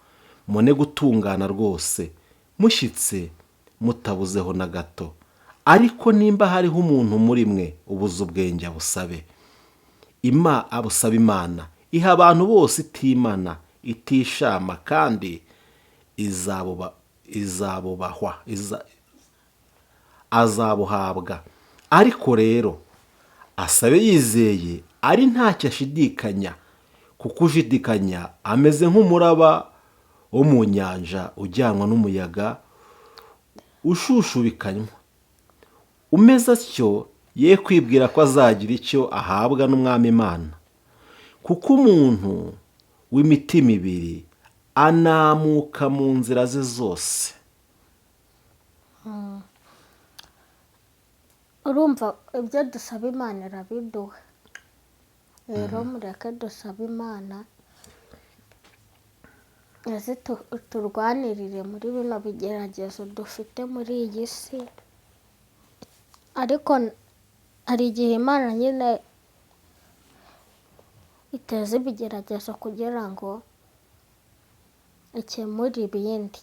[SPEAKER 2] mune gutungana rwose, mushyitse mutabuzeho na gato. Ariko nimba hariho umuntu muri mwe ubuze ubwenge, abusabe abusaba Imana, iha abantu bose itimana itishama, kandi azabuhabwa. Ariko rero asabe yizeye, ari ntacyo ashidikanya, kuko ushidikanya ameze nk'umuraba wo mu nyanja ujyanwa n'umuyaga ushushubikanywa. Umeze atyo ye kwibwira ko azagira icyo ahabwa n'Umwami Imana, kuko umuntu w'imitima ibiri anamuka mu nzira ze zose.
[SPEAKER 1] Urumva ibyo dusaba Imana irabiduha. Rero mureke dusaba Imana turwanirire muri bino bigeragezo dufite muri iyi si. Ariko hari igihe Imana nyine iteza ibigeragezo kugira ngo ikemure ibindi.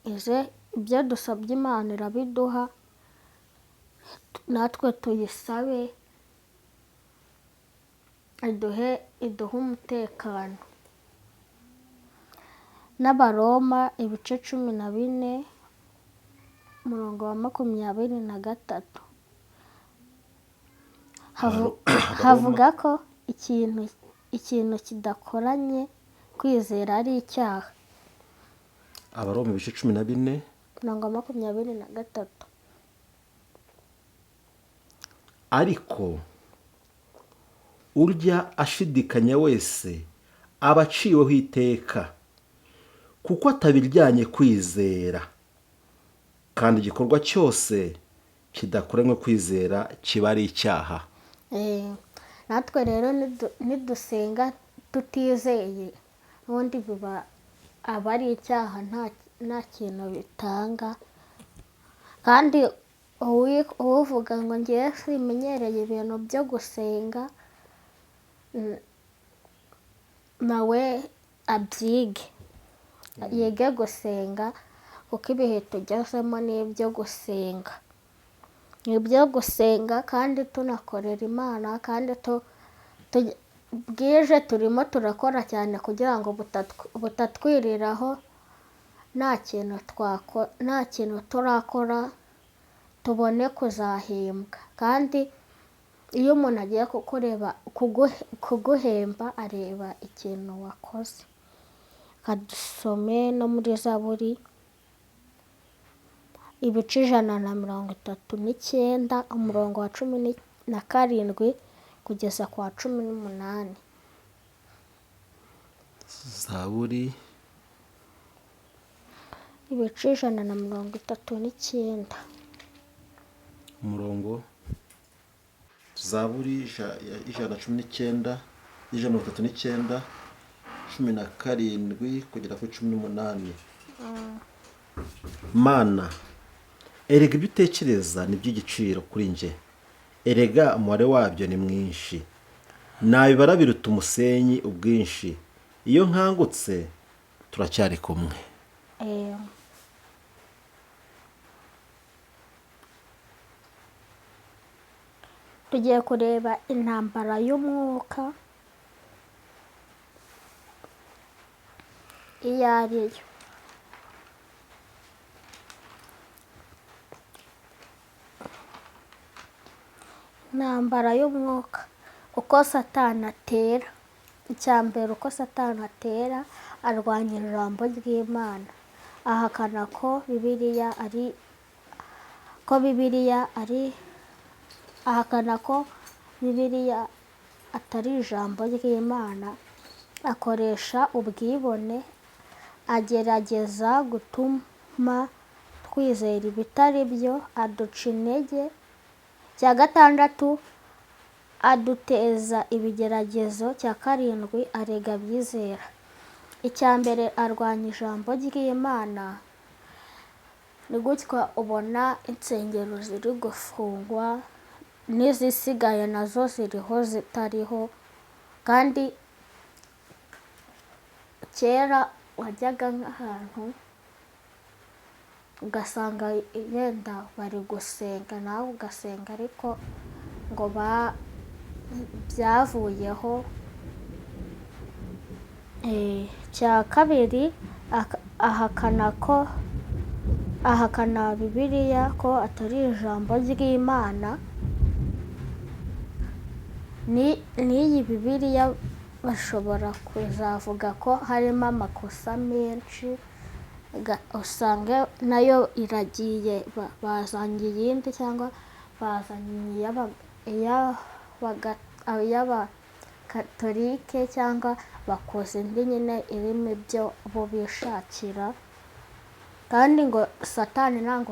[SPEAKER 1] Ize ibyo dusabye Imana irabiduha, natwe tuyisabe iduhe umutekano. N'Abaroma ibice 14 umurongo wa 23 havuga ko ikintu kidakoranye kwizera ari icyaha.
[SPEAKER 2] Abaroma ibice 14
[SPEAKER 1] umurongo wa 23.
[SPEAKER 2] Ariko urya ashidikanya wese aba aciweho iteka, kuko atabiryanye kwizera, kandi igikorwa cyose kidakoranywe kwizera kiba ari icyaha.
[SPEAKER 1] Natwe rero nidusenga tutizeye, ubundi biba aba ari icyaha, nta kintu bitanga. Kandi uvuga ngo ngewe simenyereye ibintu byo gusenga, nawe abyige, yige gusenga, kuko ibihe tugezemo ni ibyo gusenga, ni ibyo gusenga kandi tunakorera Imana, kandi bwije turimo turakora cyane kugira ngo butatwiriraho nta kintu turakora, tubone kuzahembwa. Kandi iyo umuntu agiye kukureba kuguhemba, areba ikintu wakoze. Kadusome no muri Zaburi ibice 139 umurongo wa 17 kugeza ku wa 18.
[SPEAKER 2] Zaburi
[SPEAKER 1] ibice 139
[SPEAKER 2] umurongo, Zaburi 119, 139, 17 kugera kuri 18. Mana, erega ibyo utekereza ni iby'igiciro kuri njye, erega umubare wabyo ni mwinshi, nabibara biruta umusenyi ubwinshi, iyo nkangutse turacyari kumwe.
[SPEAKER 1] Tugiye kureba intambara y'umwuka iyo ari yo. Intambara y'umwuka, uko Satani atera. Icya mbere, uko Satani atera, arwanya ijambo ry'Imana, ahakana ko Bibiliya ari ahakana ko Bibiliya atari ijambo ry'Imana, akoresha ubwibone, agerageza gutuma twizera ibitari byo, aduca intege. Icya gatandatu, aduteza ibigeragezo. Icya karindwi, arega abizera. Icya mbere, arwanya ijambo ry'Imana. Ni gutya ubona insengero ziri gufungwa, n'izisigaye nazo ziriho zitariho. Kandi kera wajyaga nk'ahantu ugasanga yenda bari gusenga, nawe ugasenga, ariko ngo byavuyeho. Icya kabiri, ahakana Bibiliya ko atari ijambo ry'Imana. N'iyi Bibiliya bashobora kuzavuga ko harimo amakosa menshi, usanga nayo iragiye, bazanye iyindi cyangwa bazanye iy'abakatolike, cyangwa bakoze indi nyine irimo ibyo bo bishakira. Kandi ngo Satani ntabwo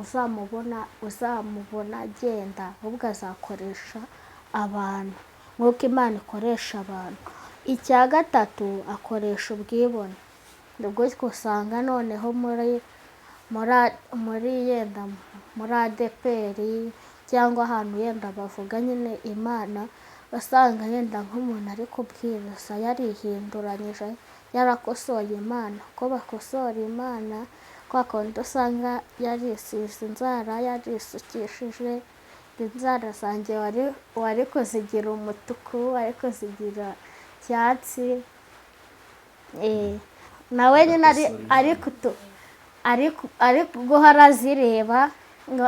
[SPEAKER 1] uzamubona agenda, ahubwo azakoresha abantu nk'uko Imana ikoresha abantu. Icya gatatu, akoresha ubwibone. Ni gutyo usanga noneho muri yenda muri ADEPR cyangwa ahantu yenda bavuga nyine Imana, usanga yenda nk'umuntu ari kubwiriza yarihinduranyije, yarakosoye Imana. Uko bakosora Imana, kwa kundi usanga yarisize inzara, yarisukishije, Inzara zanjye wari kuzigira umutuku, wari kuzigira icyatsi. Nawe nyine ari guhora azireba ngo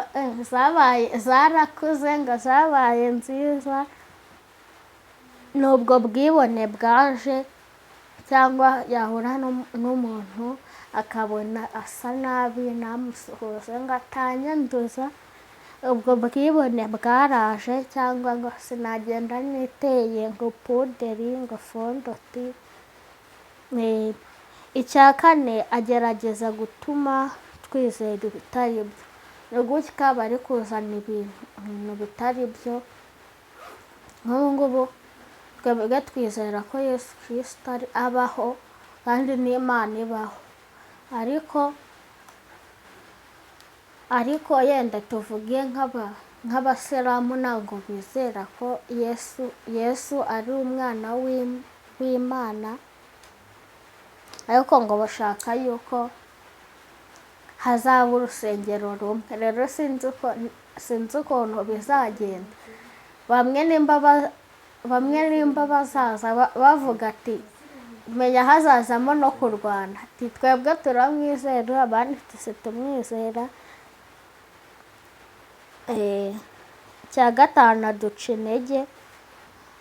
[SPEAKER 1] zabaye, zarakuze, ngo zabaye nziza. Ni ubwo bwibone bwaje, cyangwa yahura n'umuntu akabona asa nabi ntamusuhuze ngo atanyanduza. Ubwo bwibone bwaraje, cyangwa ngo sinagenda niteye ngo puderi, ngo fondoti. Icya kane, agerageza gutuma twizera ibitari byo. Ni gutya bari kuzana ibintu bitari byo. Nk'ubu ngubu twebwe twizera ko Yesu Kirisito abaho kandi n'Imana ibaho, ariko yenda tuvuge nk'abasilamu ntabwo bizera ko Yesu ari umwana w'Imana, ariko ngo bashaka yuko hazaba urusengero rumwe. Rero sinzi ukuntu bizagenda. Bamwe nimba bazaza bavuga ati menya hazazamo no kurwana, ati twebwe turamwizera, abandi tumwizera. Icya gatanu, aduca intege.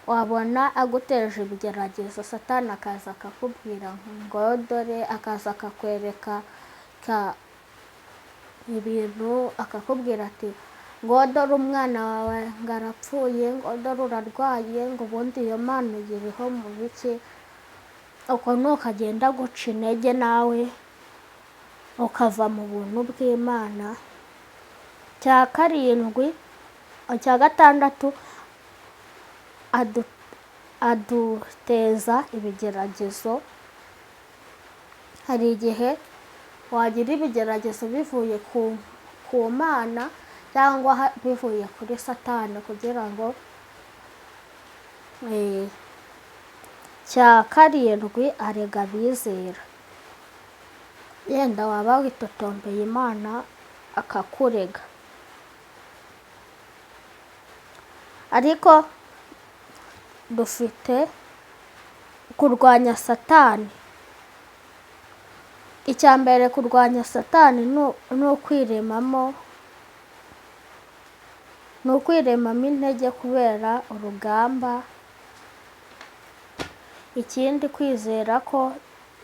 [SPEAKER 1] Wabona aguteje ibigeragezo, Satani akaza akakubwira ngo dore, akaza akakwereka ibintu, akakubwira ati ngo dore umwana wawe ngo arapfuye, ngo dore urarwaye, ngo ubundi iyo mpano iriho mu biki. Uko nukagenda guca intege nawe ukava mu buntu bw'Imana. Icya karindwi, icya gatandatu, aduteza ibigeragezo. Hari igihe wagira ibigeragezo bivuye ku Mana cyangwa bivuye kuri Satani, kugira ngo cya karindwi, arega abizera. Yenda waba witotombeye Imana akakurega, ariko dufite kurwanya Satani. Icya mbere, kurwanya Satani ni ukwiremamo intege kubera urugamba. Ikindi, kwizera ko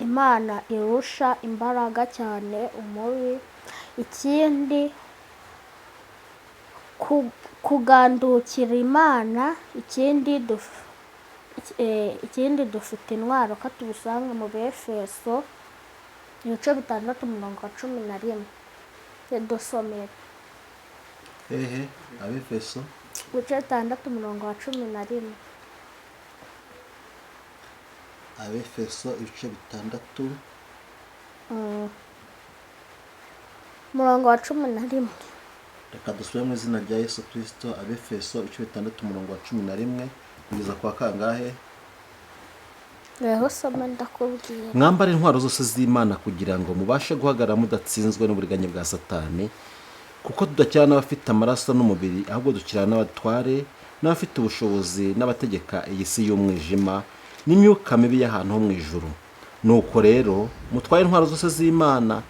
[SPEAKER 1] Imana irusha imbaraga cyane umubi. Ikindi, kugandukira Imana. Ikindi, dufite intwaro, ko tubisanga mu Befeso ibice 6, umurongo wa 11. Dusomere.
[SPEAKER 2] Hehe? Abefeso?
[SPEAKER 1] Ibice 6, umurongo wa 11.
[SPEAKER 2] Abefeso ibice 6.
[SPEAKER 1] Umurongo wa 11.
[SPEAKER 2] Reka dusubire mu izina rya Yesu Kirisito. Abefeso ibice 6, umurongo wa 11 kugeza kwa kangahe?
[SPEAKER 1] Rero usome ndakubwira.
[SPEAKER 2] Mwambare intwaro zose z'Imana kugira ngo mubashe guhagarara mudatsinzwe n'uburiganya bwa Satani, kuko tudakirana n'abafite amaraso n'umubiri, ahubwo dukirana n'abatware n'abafite ubushobozi n'abategeka iyi si y'umwijima n'imyuka mibi y'ahantu ho mu ijuru. Nuko rero mutware intwaro zose z'Imana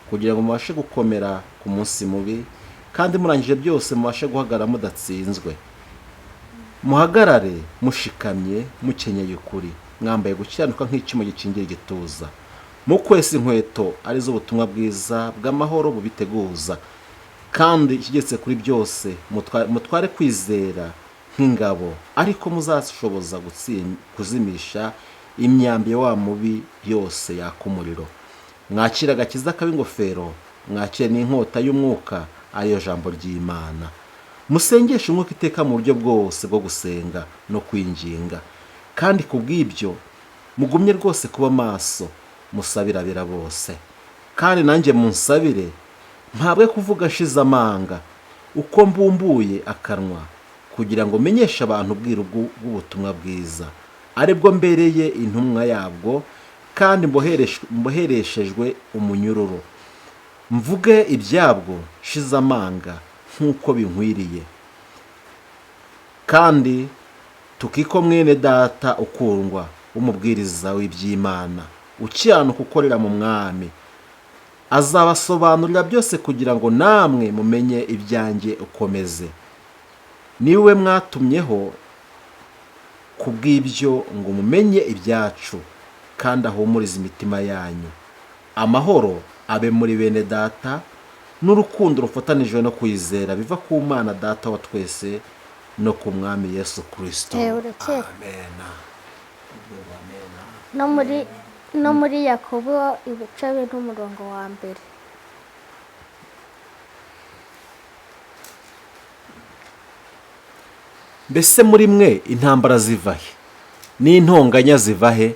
[SPEAKER 2] kugira ngo mubashe gukomera ku munsi mubi, kandi murangije byose mubashe guhagarara mudatsinzwe. Muhagarare mushikamye, mukenyeye ukuri, mwambaye gukiranuka nk'icyuma gikingira igituza, mukwesa inkweto arizo ubutumwa bwiza bw'amahoro bubiteguza, kandi ikigetse kuri byose mutware kwizera nk'ingabo, ariko muzashoboza kuzimisha imyambi ya wa mubi yose yaka umuriro. Mwakire agakiza k'ingofero, mwakire n'inkota y'umwuka, ariyo jambo ry'Imana. Musengeshe umwuka iteka mu buryo bwose bwo gusenga no kwinginga, kandi ku bw'ibyo mugumye rwose kuba maso, musabira abera bose. Kandi nanjye munsabire mpabwe kuvuga nshize amanga uko mbumbuye akanwa, kugira ngo menyeshe abantu ubwiru bw'ubutumwa bwiza, aribwo mbereye intumwa yabwo, kandi mbohereshejwe umunyururu, mvuge ibyabwo nshize amanga nk'uko binkwiriye. Kandi Tukiko mwene data ukundwa w'umubwiriza w'iby'Imana, ukiranuka ukorera mu mwami, azabasobanurira byose kugira ngo namwe mumenye ibyanjye ukomeze. Niwe mwatumyeho ku bw'ibyo ngo mumenye ibyacu, kandi ahumurize imitima yanyu. Amahoro abe muri bene data n'urukundo rufatanijwe no kwizera biva ku Mana Data wa twese no ku Mwami Yesu Kristo.
[SPEAKER 1] Urakeye.
[SPEAKER 2] Amen.
[SPEAKER 1] No muri Yakobo ibice 4 n'umurongo wa mbere.
[SPEAKER 2] Mbese muri mwe intambara ziva he, n'intonganya ziva he?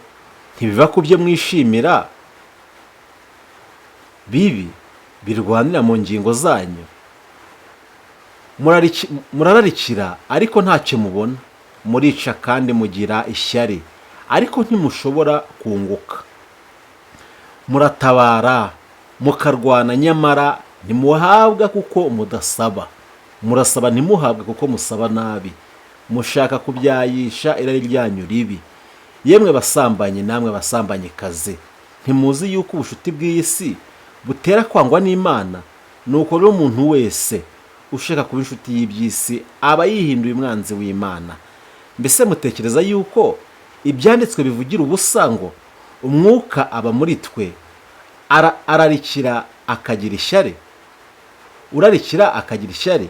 [SPEAKER 2] Ntibiva ku byo mwishimira bibi birwanira mu ngingo zanyu? Murararikira ariko ntacyo mubona, murica kandi mugira ishyari ariko ntimushobora kunguka. Muratabara mukarwana, nyamara ntimuhabwa kuko mudasaba. Murasaba ntimuhabwe kuko musaba nabi, mushaka kubyayisha irari ryanyu ribi. Yemwe basambanyi namwe basambanyikazi, ntimuzi yuko ubucuti bw'iyi si butera kwangwa n'Imana? Nuko rero umuntu wese ushaka kuba inshuti y'iby'isi aba yihinduye umwanzi w'Imana. Mbese mutekereza yuko ibyanditswe bivugira ubusa ngo umwuka aba muri twe ararikira akagira ishyari, urarikira akagira ishyari?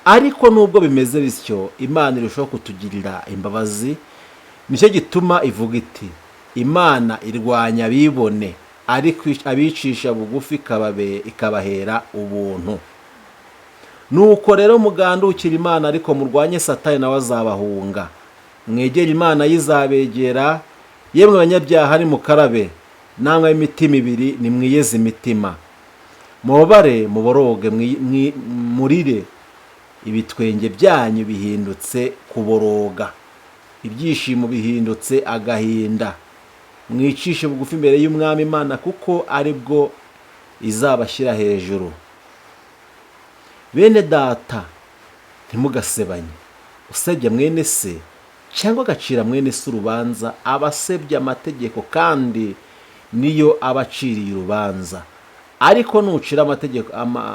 [SPEAKER 2] Ariko nubwo bimeze bityo, Imana irushaho kutugirira imbabazi. Nicyo gituma ivuga iti: Imana irwanya abibone, ariko abicisha bugufi ikabahera ubuntu. Nuko rero mugandukire Imana, ariko murwanye Satani, nawe azabahunga. Mwegere Imana, yizabegera. Yemwe banyabyaha, nimukarabe, namwe ab'imitima ibiri, nimwiyeze imitima. Mubabare, muboroge, murire, ibitwenge byanyu bihindutse kuboroga, ibyishimo bihindutse agahinda. Mwicishe bugufi imbere y'Umwami Imana, kuko ari bwo izabashyira hejuru. Bene data, ntimugasebanye. Usebya mwene se cyangwa agacira mwene se urubanza aba asebya amategeko, kandi niyo aba aciriye urubanza. Ariko nucira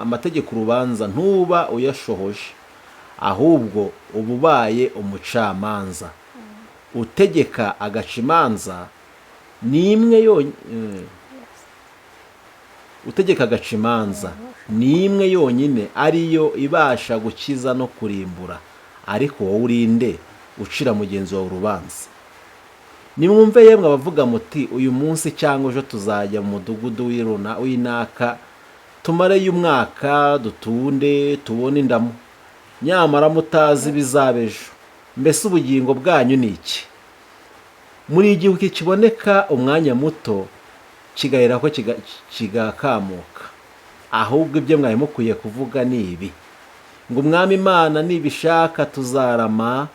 [SPEAKER 2] amategeko urubanza, ntuba uyashohoje, ahubwo uba ubaye umucamanza utegeka agaca imanza. Ni imwe yonyine utegeka agaca imanza, ni imwe yonyine, ariyo ibasha gukiza no kurimbura. Ariko wowe urinde ucira mugenzi wawe urubanza? Nimwumve yemwe abavuga muti: uyu munsi cyangwa ejo tuzajya mu mudugudu w'inaka, tumareyo umwaka, dutunde tubone indamu, nyamara mutazi ibizaba ejo. Mbese ubugingo bwanyu ni iki? Muri igihu kiboneka umwanya muto, kigaherako kigakamuka. Ahubwo ibyo mwari mukwiye kuvuga ni ibi ngo: Umwami Imana nibishaka tuzarama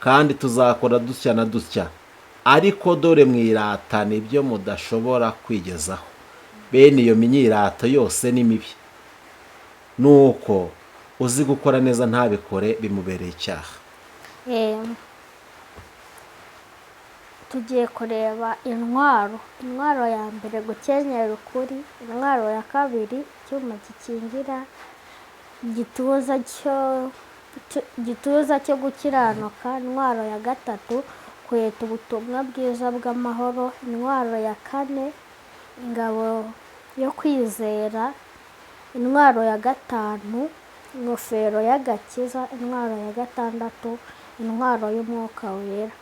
[SPEAKER 2] kandi tuzakora dutya na dutya. Ariko dore mwiratana ibyo mudashobora kwigezaho. Bene iyo myirato yose ni mibi. Nuko uzi gukora neza ntabikore, bimubereye icyaha.
[SPEAKER 1] Tugiye kureba intwaro. Intwaro ya mbere, gukenyera ukuri. Intwaro ya kabiri, icyuma gikingira igituza cyo gukiranuka. Intwaro ya gatatu, kweta ubutumwa bwiza bw'amahoro. Intwaro ya kane, ingabo yo kwizera. Intwaro ya gatanu, ingofero y'agakiza. Intwaro ya gatandatu, intwaro y'umwuka wera.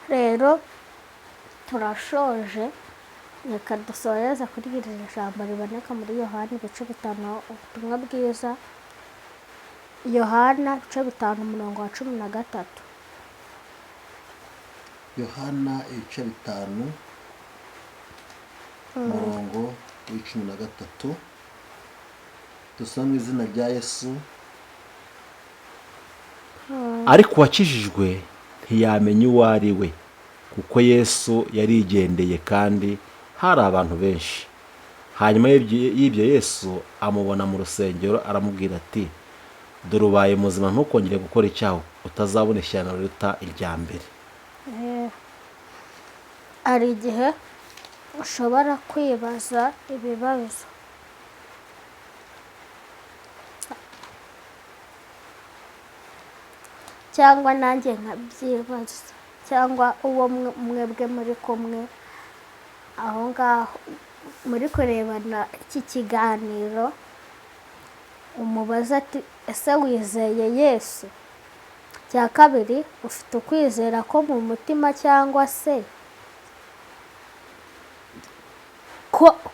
[SPEAKER 1] Rero turashoje, reka dusoreze kuri iri jambo riboneka muri Yohana ibice 5, ubutumwa bwiza Yohana ibice 5 umurongo wa 13.
[SPEAKER 2] Yohana ibice 5 umurongo wa 13, dusome mu izina rya Yesu. Ariko uwakijijwe ntiyamenya uwo ari we, kuko Yesu yarigendeye kandi hari abantu benshi. Hanyuma y'ibyo Yesu amubona mu rusengero, aramubwira ati: "Dore ubaye muzima, ntukongere gukora icyaha, utazabona ishyano riruta irya mbere."
[SPEAKER 1] Hari igihe ushobora kwibaza ibibazo, cyangwa nanjye nkabyibaza, cyangwa uwo mwebwe muri kumwe aho ngaho muri kurebana iki kiganiro, umubaza ati: "Ese wizeye Yesu?" Cya kabiri, ufite ukwizera ko mu mutima cyangwa se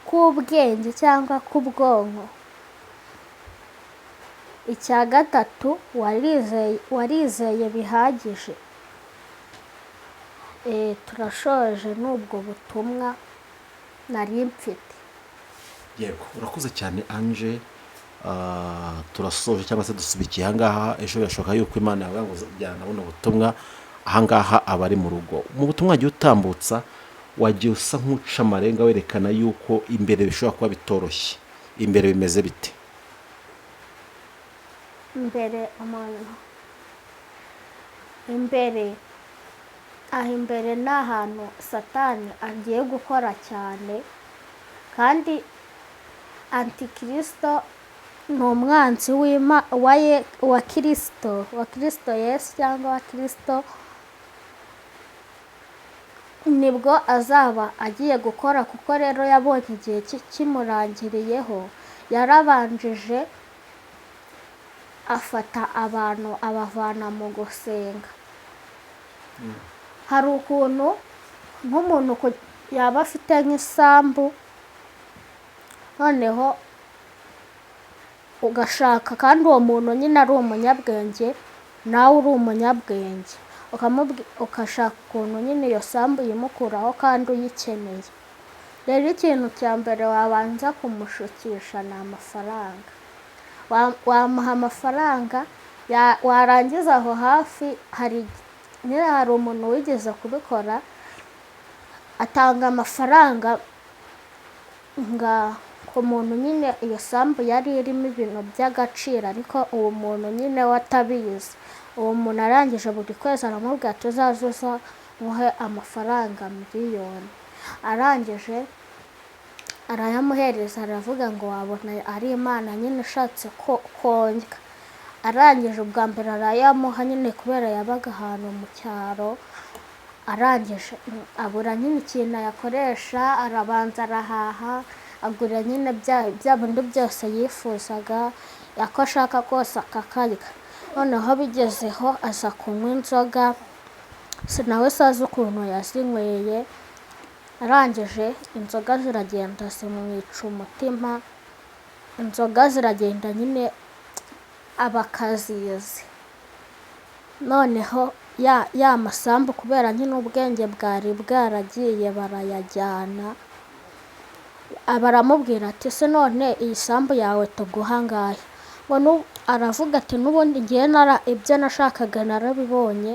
[SPEAKER 1] k'ubwenge cyangwa k'ubwonko? Icya gatatu, warizeye bihagije? Turashoje n'ubwo butumwa nari mfite.
[SPEAKER 2] Yego, urakoze cyane Ange. Turasoje cyangwa se dusubikiye ahangaha. Ejo birashoboka yuko Imana yavuga ngo jyana buno butumwa ahangaha abari mu rugo. Mu butumwa wagiye utambutsa, wagiye usa nk'uca amarenga werekana yuko imbere bishobora kuba bitoroshye. Imbere bimeze bite?
[SPEAKER 1] Imbere umuntu imbere aho imbere ni ahantu Satani agiye gukora cyane, kandi antikirisito ni umwanzi wa Kirisito, wa Kirisito Yesu cyangwa wa Kirisito. Nibwo azaba agiye gukora, kuko rero yabonye igihe kimurangiriyeho. Yarabanjije afata abantu abavana mu gusenga. Hari ukuntu nk'umuntu yaba afite nk'isambu, noneho ugashaka, kandi uwo muntu nyine ari umunyabwenge, nawe uri umunyabwenge, ugashaka ukuntu nyine iyo sambu uyimukuraho kandi uyikeneye. Rero ikintu cya mbere wabanza kumushukisha ni amafaranga. Wamuha amafaranga, warangiza aho hafi hari nyine hari umuntu wigeze kubikora, atanga amafaranga nga ku muntu nyine iyo sambu yari irimo ibintu by'agaciro, ariko uwo muntu nyine we atabizi. Uwo muntu arangije buri kwezi aramubwira ati: "Uzaze uza nkuhe amafaranga 1,000,000." Arangije arayamuhereza, aravuga ngo wabona ari Imana nyine ishatse kondya. Arangije ubwa mbere arayamuha nyine kubera yabaga ahantu mu cyaro, arangije abura nyine ikintu ayakoresha, arabanza arahaha, agura nyine bya bindi byose yifuzaga, ako ashaka kose akakarya. Noneho bigezeho aza kunywa inzoga, nawe se azi ukuntu yazinyweye, arangije inzoga ziragenda zimwica umutima, inzoga ziragenda nyine aba akazizi. Noneho ya masambu kubera nyine ubwenge bwari bwaragiye barayajyana, baramubwira ati: "Se none iyi sambu yawe tuguha angahe?" Ngo aravuga ati: "N'ubundi ngewe ibyo nashakaga narabibonye."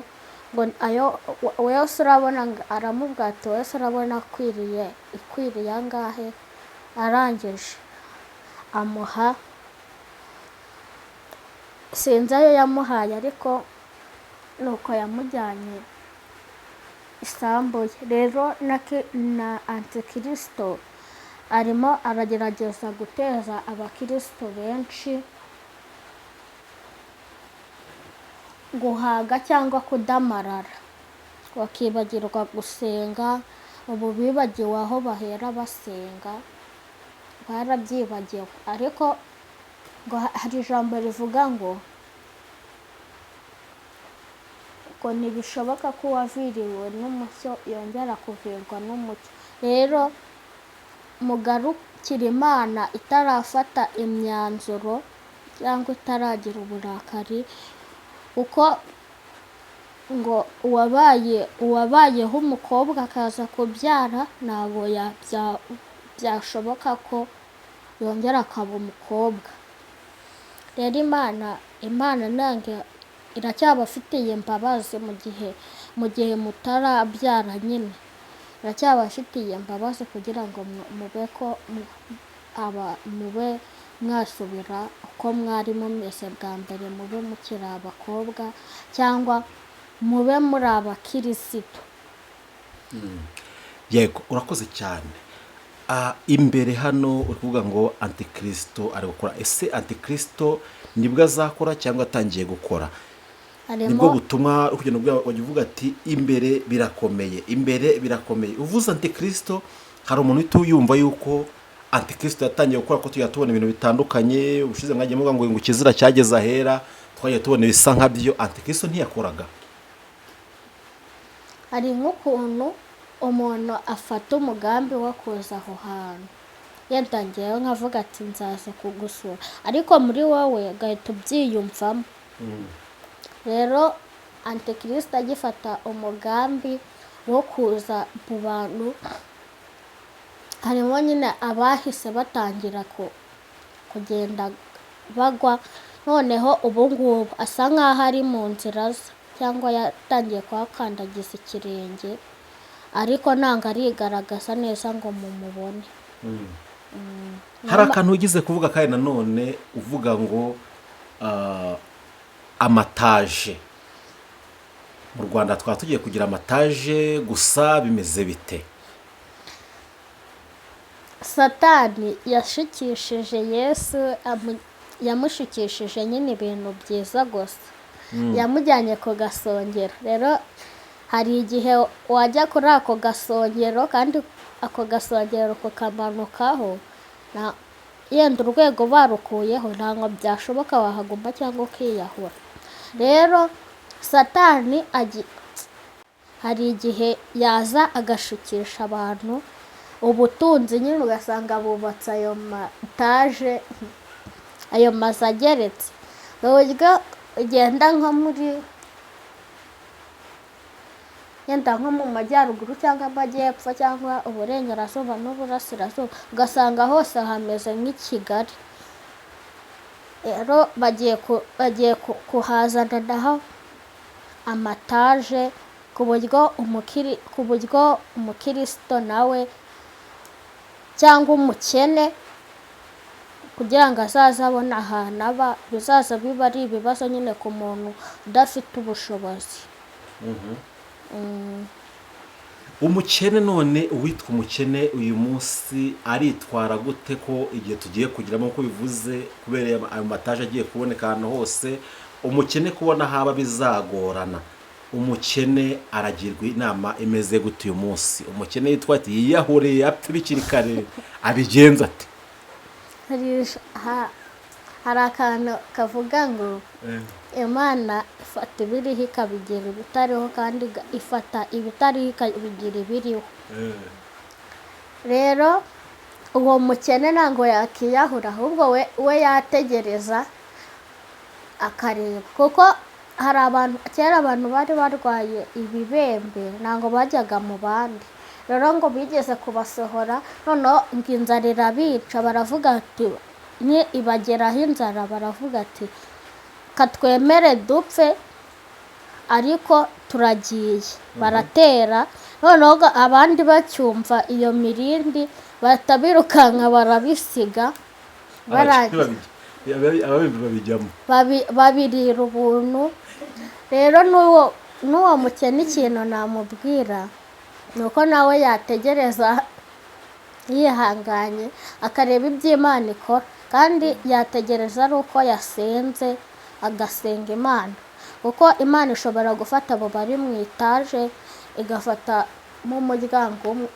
[SPEAKER 1] Ngo ayo wese urabona, aramubwira ati: "Wese urabona ikwiriye angahe?" Arangije amuha, sinzi ayo yamuhaye, ariko nuko yamujyanye isambu ye. Rero na antikirisito arimo aragerageza guteza abakirisito benshi guhaga cyangwa kudamarara, bakibagirwa gusenga. Ubu bibagiwe aho bahera basenga, barabyibagiwe. Ariko ngo hari ijambo rivuga ngo ntibishoboka ko uwaviriwe n'umucyo yongera kuvirwa n'umucyo. Rero mugarukire Imana itarafata imyanzuro cyangwa itaragira uburakari, kuko ngo uwabayeho umukobwa akaza kubyara ntabwo byashoboka ko yongera akaba umukobwa. Rero Imana ntabwo iracyabafitiye imbabazi mu gihe mutarabyara nyine, iracyabafitiye imbabazi kugira ngo mube ko mube mwasubira uko mwari mumeze bwa mbere, mube mukiri abakobwa cyangwa mube muri abakirisitu.
[SPEAKER 2] Yego, urakoze cyane. Imbere hano uri kuvuga ngo antikristo ari gukora. Ese antikristo nibwo azakora cyangwa atangiye gukora? Nibwo butumwa uri kugenda wajya uvuga ati imbere birakomeye, imbere birakomeye. Uvuze antikristo hari umuntu uhita yumva yuko antikristo yatangiye gukora, ko tujya tubona ibintu bitandukanye. Ubushize mwagiye muvuga ngo ikizira cyageze ahera, twagiye tubona ibisa nkabyo. Antikristo ntiyakoraga.
[SPEAKER 1] Hari nk'ukuntu umuntu afata umugambi wo kuza aho hantu, yenda ngewe nkavuga ati nzaza kugusura, ariko muri wowe ugahita ubyiyumvamo. Rero antikristo agifata umugambi wo kuza mu bantu, harimo nyine abahise batangira kugenda bagwa. Noneho ubu ngubu asa nk'aho ari mu nzira ze cyangwa yatangiye kuhakandagiza ikirenge, ariko ntabwo arigaragaza neza ngo mumubone.
[SPEAKER 2] Hari akantu ugize kuvuga kandi nanone uvuga ngo amataje mu Rwanda twaba tugiye kugira amataje gusa, bimeze bite?
[SPEAKER 1] Satani yashukishije Yesu, yamushukishije nyine ibintu byiza gusa, yamujyanye ku gasongero. Rero hari igihe wajya kuri ako gasongero kandi ako gasongero kukamanukaho, yenda urwego barukuyeho ntabwo byashoboka wahaguma cyangwa ukiyahura. Rero Satani hari igihe yaza agashukisha abantu ubutunzi nyine, ugasanga bubatse ayo mataje, ayo mazu ageretse, mu buryo ugenda nko muri yenda nko mu majyaruguru cyangwa amajyepfo cyangwa uburengerazuba n'uburasirazuba, ugasanga hose hameze nk'i Kigali. Rero bagiye kuhazana naho amataje, ku buryo umukirisito nawe cyangwa umukene kugira ngo azaze abone ahantu aba, bizaza biba ari ibibazo nyine ku muntu udafite ubushobozi.
[SPEAKER 2] Umukene none, uwitwa umukene uyu munsi aritwara gute ko igihe tugiye kugiramo, nk'uko bivuze, kubera ayo mataje agiye kuboneka ahantu hose, umukene kubona haba bizagorana. Umukene aragirwa inama imeze gute uyu munsi? Umukene yitwa ati yiyahuriye apfe bikiri kare, abigenza ate?
[SPEAKER 1] Hari akantu kavuga ngo Imana ifata ibiriho ikabigira ibitariho, kandi ifata ibitariho ikabigira ibiriho. Rero uwo mukene ntabwo yakiyahura, ahubwo we yategereza akareba, kuko hari abantu kera abantu bari barwaye ibibembe ntabwo bajyaga mu bandi. Rero ngo bigeze kubasohora, noneho ngo inzara irabica, baravuga ati ni ibageraho inzara, baravuga ati katwemere dupfe ariko turagiye. Baratera, noneho abandi bacyumva iyo mirindi bahita birukanka barabisiga, babirira ubuntu. Rero n'uwo mukene ikintu namubwira ni uko nawe yategereza yihanganye akareba ibyo Imana ikora, kandi yategereza ari uko yasenze agasenga Imana, kuko Imana ishobora gufata abo bari mu itaje igafata mu muryango umwe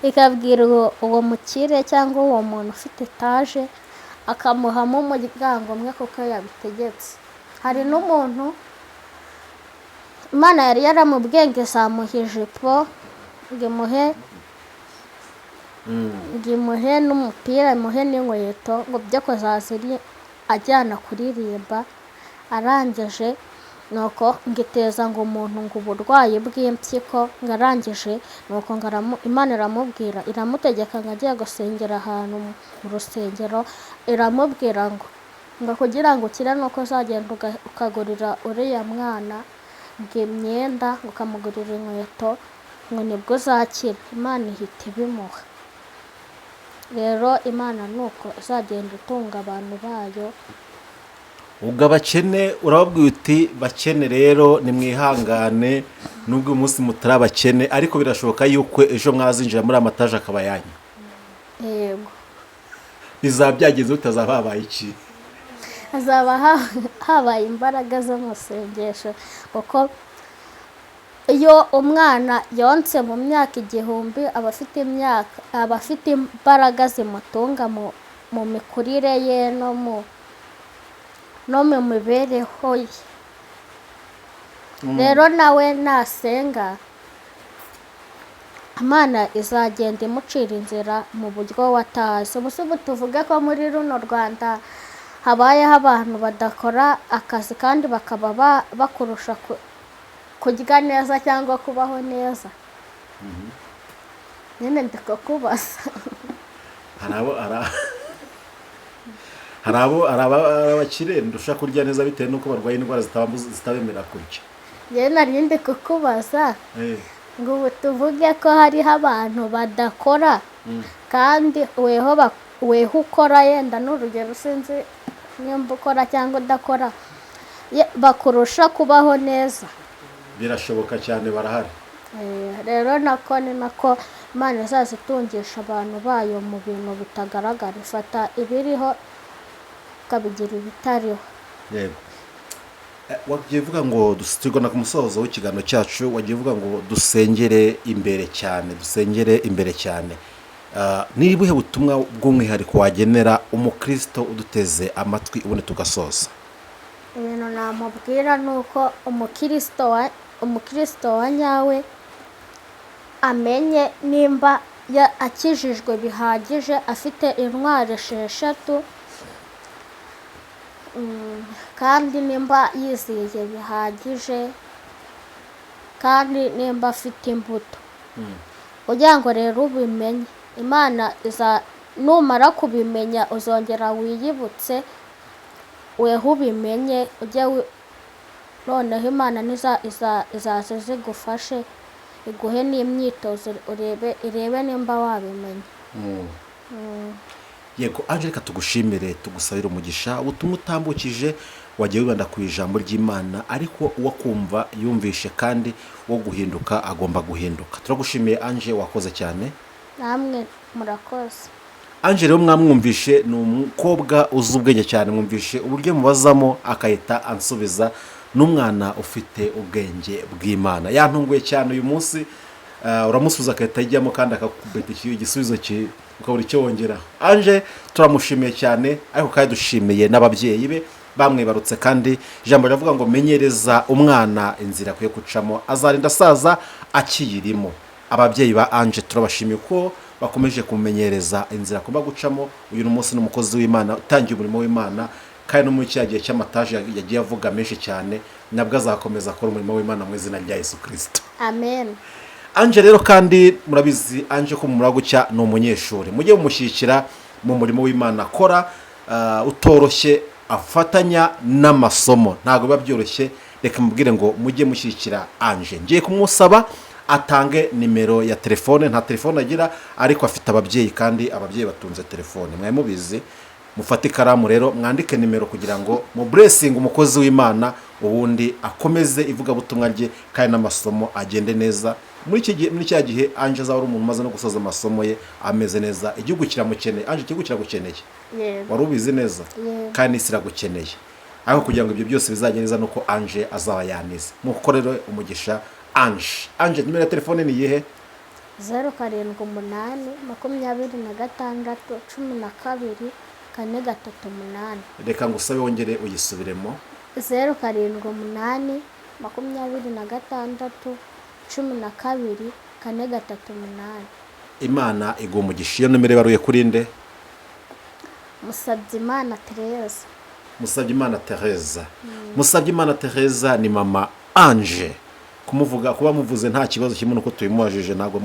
[SPEAKER 1] ikabwira uwo mukire cyangwa uwo muntu ufite etaje akamuhamo umuryango umwe kuko yabitegetse. Hari n'umuntu Imana yari yaramubwiye ngo izamuha ijipo, ngo imuhe n'umupira, imuhe n'inkweto, ngo byo kuzaza ajyana kuririmba. Arangije nuko ngo iteza ngo umuntu ngo uburwayi bw'impyiko, ngo arangije nuko ngo Imana iramubwira, iramutegeka ngo agiye gusengera ahantu mu rusengero, iramubwira ngo Ngo kugira ngo ukire ni uko uzagenda ukagurira uriya mwana ngo imyenda, ngo ukamugurira inkweto, ngo nibwo uzakira. Imana ihita ibimuha. Rero Imana ni uko izagenda itunga abantu bayo.
[SPEAKER 2] Ubwo abakene urababwira uti bakene rero nimwihangane, nubwo uyu munsi mutari abakene, ariko birashoboka yuko ejo mwazinjira muri amataje akaba yanyu.
[SPEAKER 1] Yego.
[SPEAKER 2] Bizaba byagenze bitazaba habaye iki?
[SPEAKER 1] Hazaba habaye imbaraga z'amasengesho, kuko iyo umwana yonse mu myaka 1000 aba afite imyaka, aba afite imbaraga zimutunga mu mikurire ye no mu mibereho ye. Rero nawe nasenga, Imana izagenda imucira inzira mu buryo watazi. Ubu se ubu tuvuge ko muri runo Rwanda habayeho abantu badakora akazi kandi bakaba bakurusha kurya neza cyangwa kubaho neza? Nyine ndi kukubaza.
[SPEAKER 2] Hari abo hari abakire ndusha kurya neza bitewe n'uko barwaye indwara zitabemerera kurya.
[SPEAKER 1] Njyewe nari ndi kukubaza ngo ubu tuvuge ko hariho abantu badakora kandi weho ukora, yenda n'urugero sinzi nimba ukora cyangwa udakora, bakurusha kubaho neza.
[SPEAKER 2] Birashoboka cyane, barahari.
[SPEAKER 1] Rero nako ni nako Imana izaza itungisha abantu bayo mu bintu bitagaragara, ifata ibiriho ikabigira ibitariho.
[SPEAKER 2] Yego. Wagiye uvuga ngo tugana ku musozo w'ikiganiro cyacu, wagiye uvuga ngo dusengere imbere cyane, dusengere imbere cyane. Ni ubuhe butumwa bw'umwihariko wagenera umukristo uduteze amatwi, ubundi tugasoza?
[SPEAKER 1] Ibintu namubwira ni uko umukristo wa nyawe amenye nimba akijijwe bihagije, afite intwaro 6, kandi nimba yizeye bihagije, kandi nimba afite imbuto. Kugira ngo rero ubimenye, Imana numara kubimenya uzongera wiyibutse, weho ubimenye, ujye noneho Imana izaza izigufashe, iguhe n'imyitozo, irebe nimba wabimenye.
[SPEAKER 2] Yego Angelique, tugushimire, tugusabire umugisha. Ubutumwa utambukije wagiye wibanda ku ijambo ry'Imana, ariko uwo kumva yumvishe kandi wo guhinduka agomba guhinduka. Turagushimiye Ange, wakoze cyane.
[SPEAKER 1] Namwe murakoze.
[SPEAKER 2] Ange rero mwamwumvishe, ni umukobwa uzi ubwenge cyane, mwumvishe uburyo mubazamo akahita ansubiza, n'umwana ufite ubwenge bw'Imana. Yantunguye cyane uyu munsi, uramusubiza agahita ajyamo kandi akakubita igisubizo ukabura icyo wongeraho. Ange turamushimiye cyane, ariko kandi dushimiye n'ababyeyi be bamwibarutse, kandi ijambo riravuga ngo menyereza umwana inzira akwiye gucamo, azarinda asaza akiyirimo. Ababyeyi ba Ange turabashimiye ko bakomeje kumumenyereza inzira agomba gucamo. Uyu munsi ni umukozi w'Imana utangiye umurimo w'Imana, kandi no muri cya gihe cy'amataje yagiye avuga menshi cyane, nabwo azakomeza akora umurimo w'Imana mu izina rya Yesu Kristo.
[SPEAKER 1] Amen.
[SPEAKER 2] Ange rero kandi murabizi, Ange ko mumara gucya ni umunyeshuri, mujye mumushyigikira mu murimo w'Imana akora, utoroshye, afatanya n'amasomo, ntabwo biba byoroshye. Reka mubwire ngo mujye mushyigikira Ange. Ngiye kumusaba atange nimero ya telefone, nta telefone agira ariko afite ababyeyi, kandi ababyeyi batunze telefone, mwari mubizi. Mufate ikaramu rero mwandike nimero kugira ngo mu blessing umukozi w'Imana, ubundi akomeze ivugabutumwa rye kandi n'amasomo agende neza. Muri iki gihe, muri cya gihe Ange azaba ari umuntu umaze no gusoza amasomo ye ameze neza. Igihugu kiramukeneye Ange, igihugu kiragukeneye.
[SPEAKER 1] Yego.
[SPEAKER 2] Wari ubizi neza?
[SPEAKER 1] Yego.
[SPEAKER 2] Kandi n'isi iragukeneye. Ariko kugira ngo ibyo byose bizagende neza nuko Ange azaba yanize. Mukorere umugisha Ange. Ange, nimero ya telefone ni iyihe?
[SPEAKER 1] 0 7 8 26 12 4 3 8.
[SPEAKER 2] Reka ngusabe wongere uyisubiremo.
[SPEAKER 1] 0 7 8 26 12 4 3 8.
[SPEAKER 2] Imana iguha umugisha. Iyo nomero ibaruye kuri nde?
[SPEAKER 1] Musabyimana Tereza.
[SPEAKER 2] Musabyimana Tereza. Musabyimana Tereza ni mama Ange. Kumuvuga, kuba muvuze nta kibazo kimwe nuko tubimubajije, ntabwo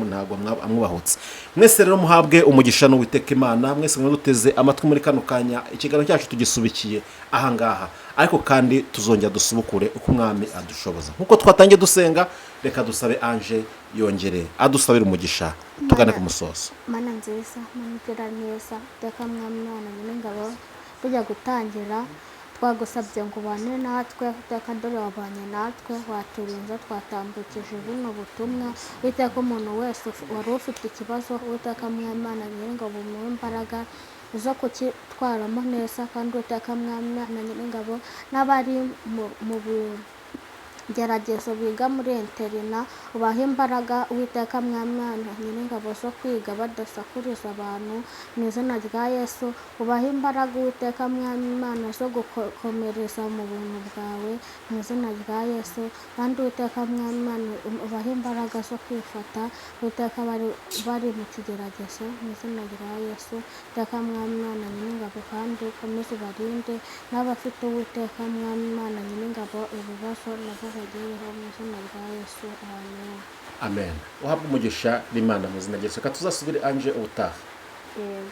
[SPEAKER 2] amwubahutse. Mwese rero muhabwe umugisha n'Uwiteka Imana. Mwese mwaduteze amatwi muri kano kanya, ikiganiro cyacu tugisubikiye ahangaha, ariko kandi tuzongera dusubukure uko Umwami adushoboza. Nk'uko twatangiye dusenga, reka dusabe Ange yongere adusabire umugisha tugane ku musozo.
[SPEAKER 1] Mana nziza, Mana igira neza, iteka Mwami Imana Nyiringabo, tujya gutangira twagusabye ngo ubane natwe. Iteka dore wabanye natwe, waturinze, twatambukije buno butumwa. Iteka umuntu wese wari ufite ikibazo, Uwiteka Mwami Imana Nyiringabo, umuhe imbaraga zo kukitwaramo neza. Kandi Uwiteka Mwami Imana Nyiringabo, n'abari mu bigeragezo biga muri interina, ubahe imbaraga, Uwiteka Mwami Imana Nyiringabo, zo kwiga badasakuriza abantu mu izina rya Yesu. Ubahe imbaraga, Uwiteka Mwami Imana, zo gukomereza mu buntu bwawe mu izina rya Yesu. Kandi Uwiteka Mwami Imana, ubahe imbaraga zo kwifata, Uwiteka, bari mu kigeragezo mu izina rya Yesu. Uwiteka Mwami Imana Nyiringabo, kandi ukomeze ubarinde n'abafite, Uwiteka Mwami Imana Nyiringabo, ibibazo nabo bagereho mu izina rya Yesu. Amen.
[SPEAKER 2] Amen. Uhabwe umugisha n'Imana mu izina rya Yesu. Reka tuzasubire, Ange, ubutaha.
[SPEAKER 1] Yego.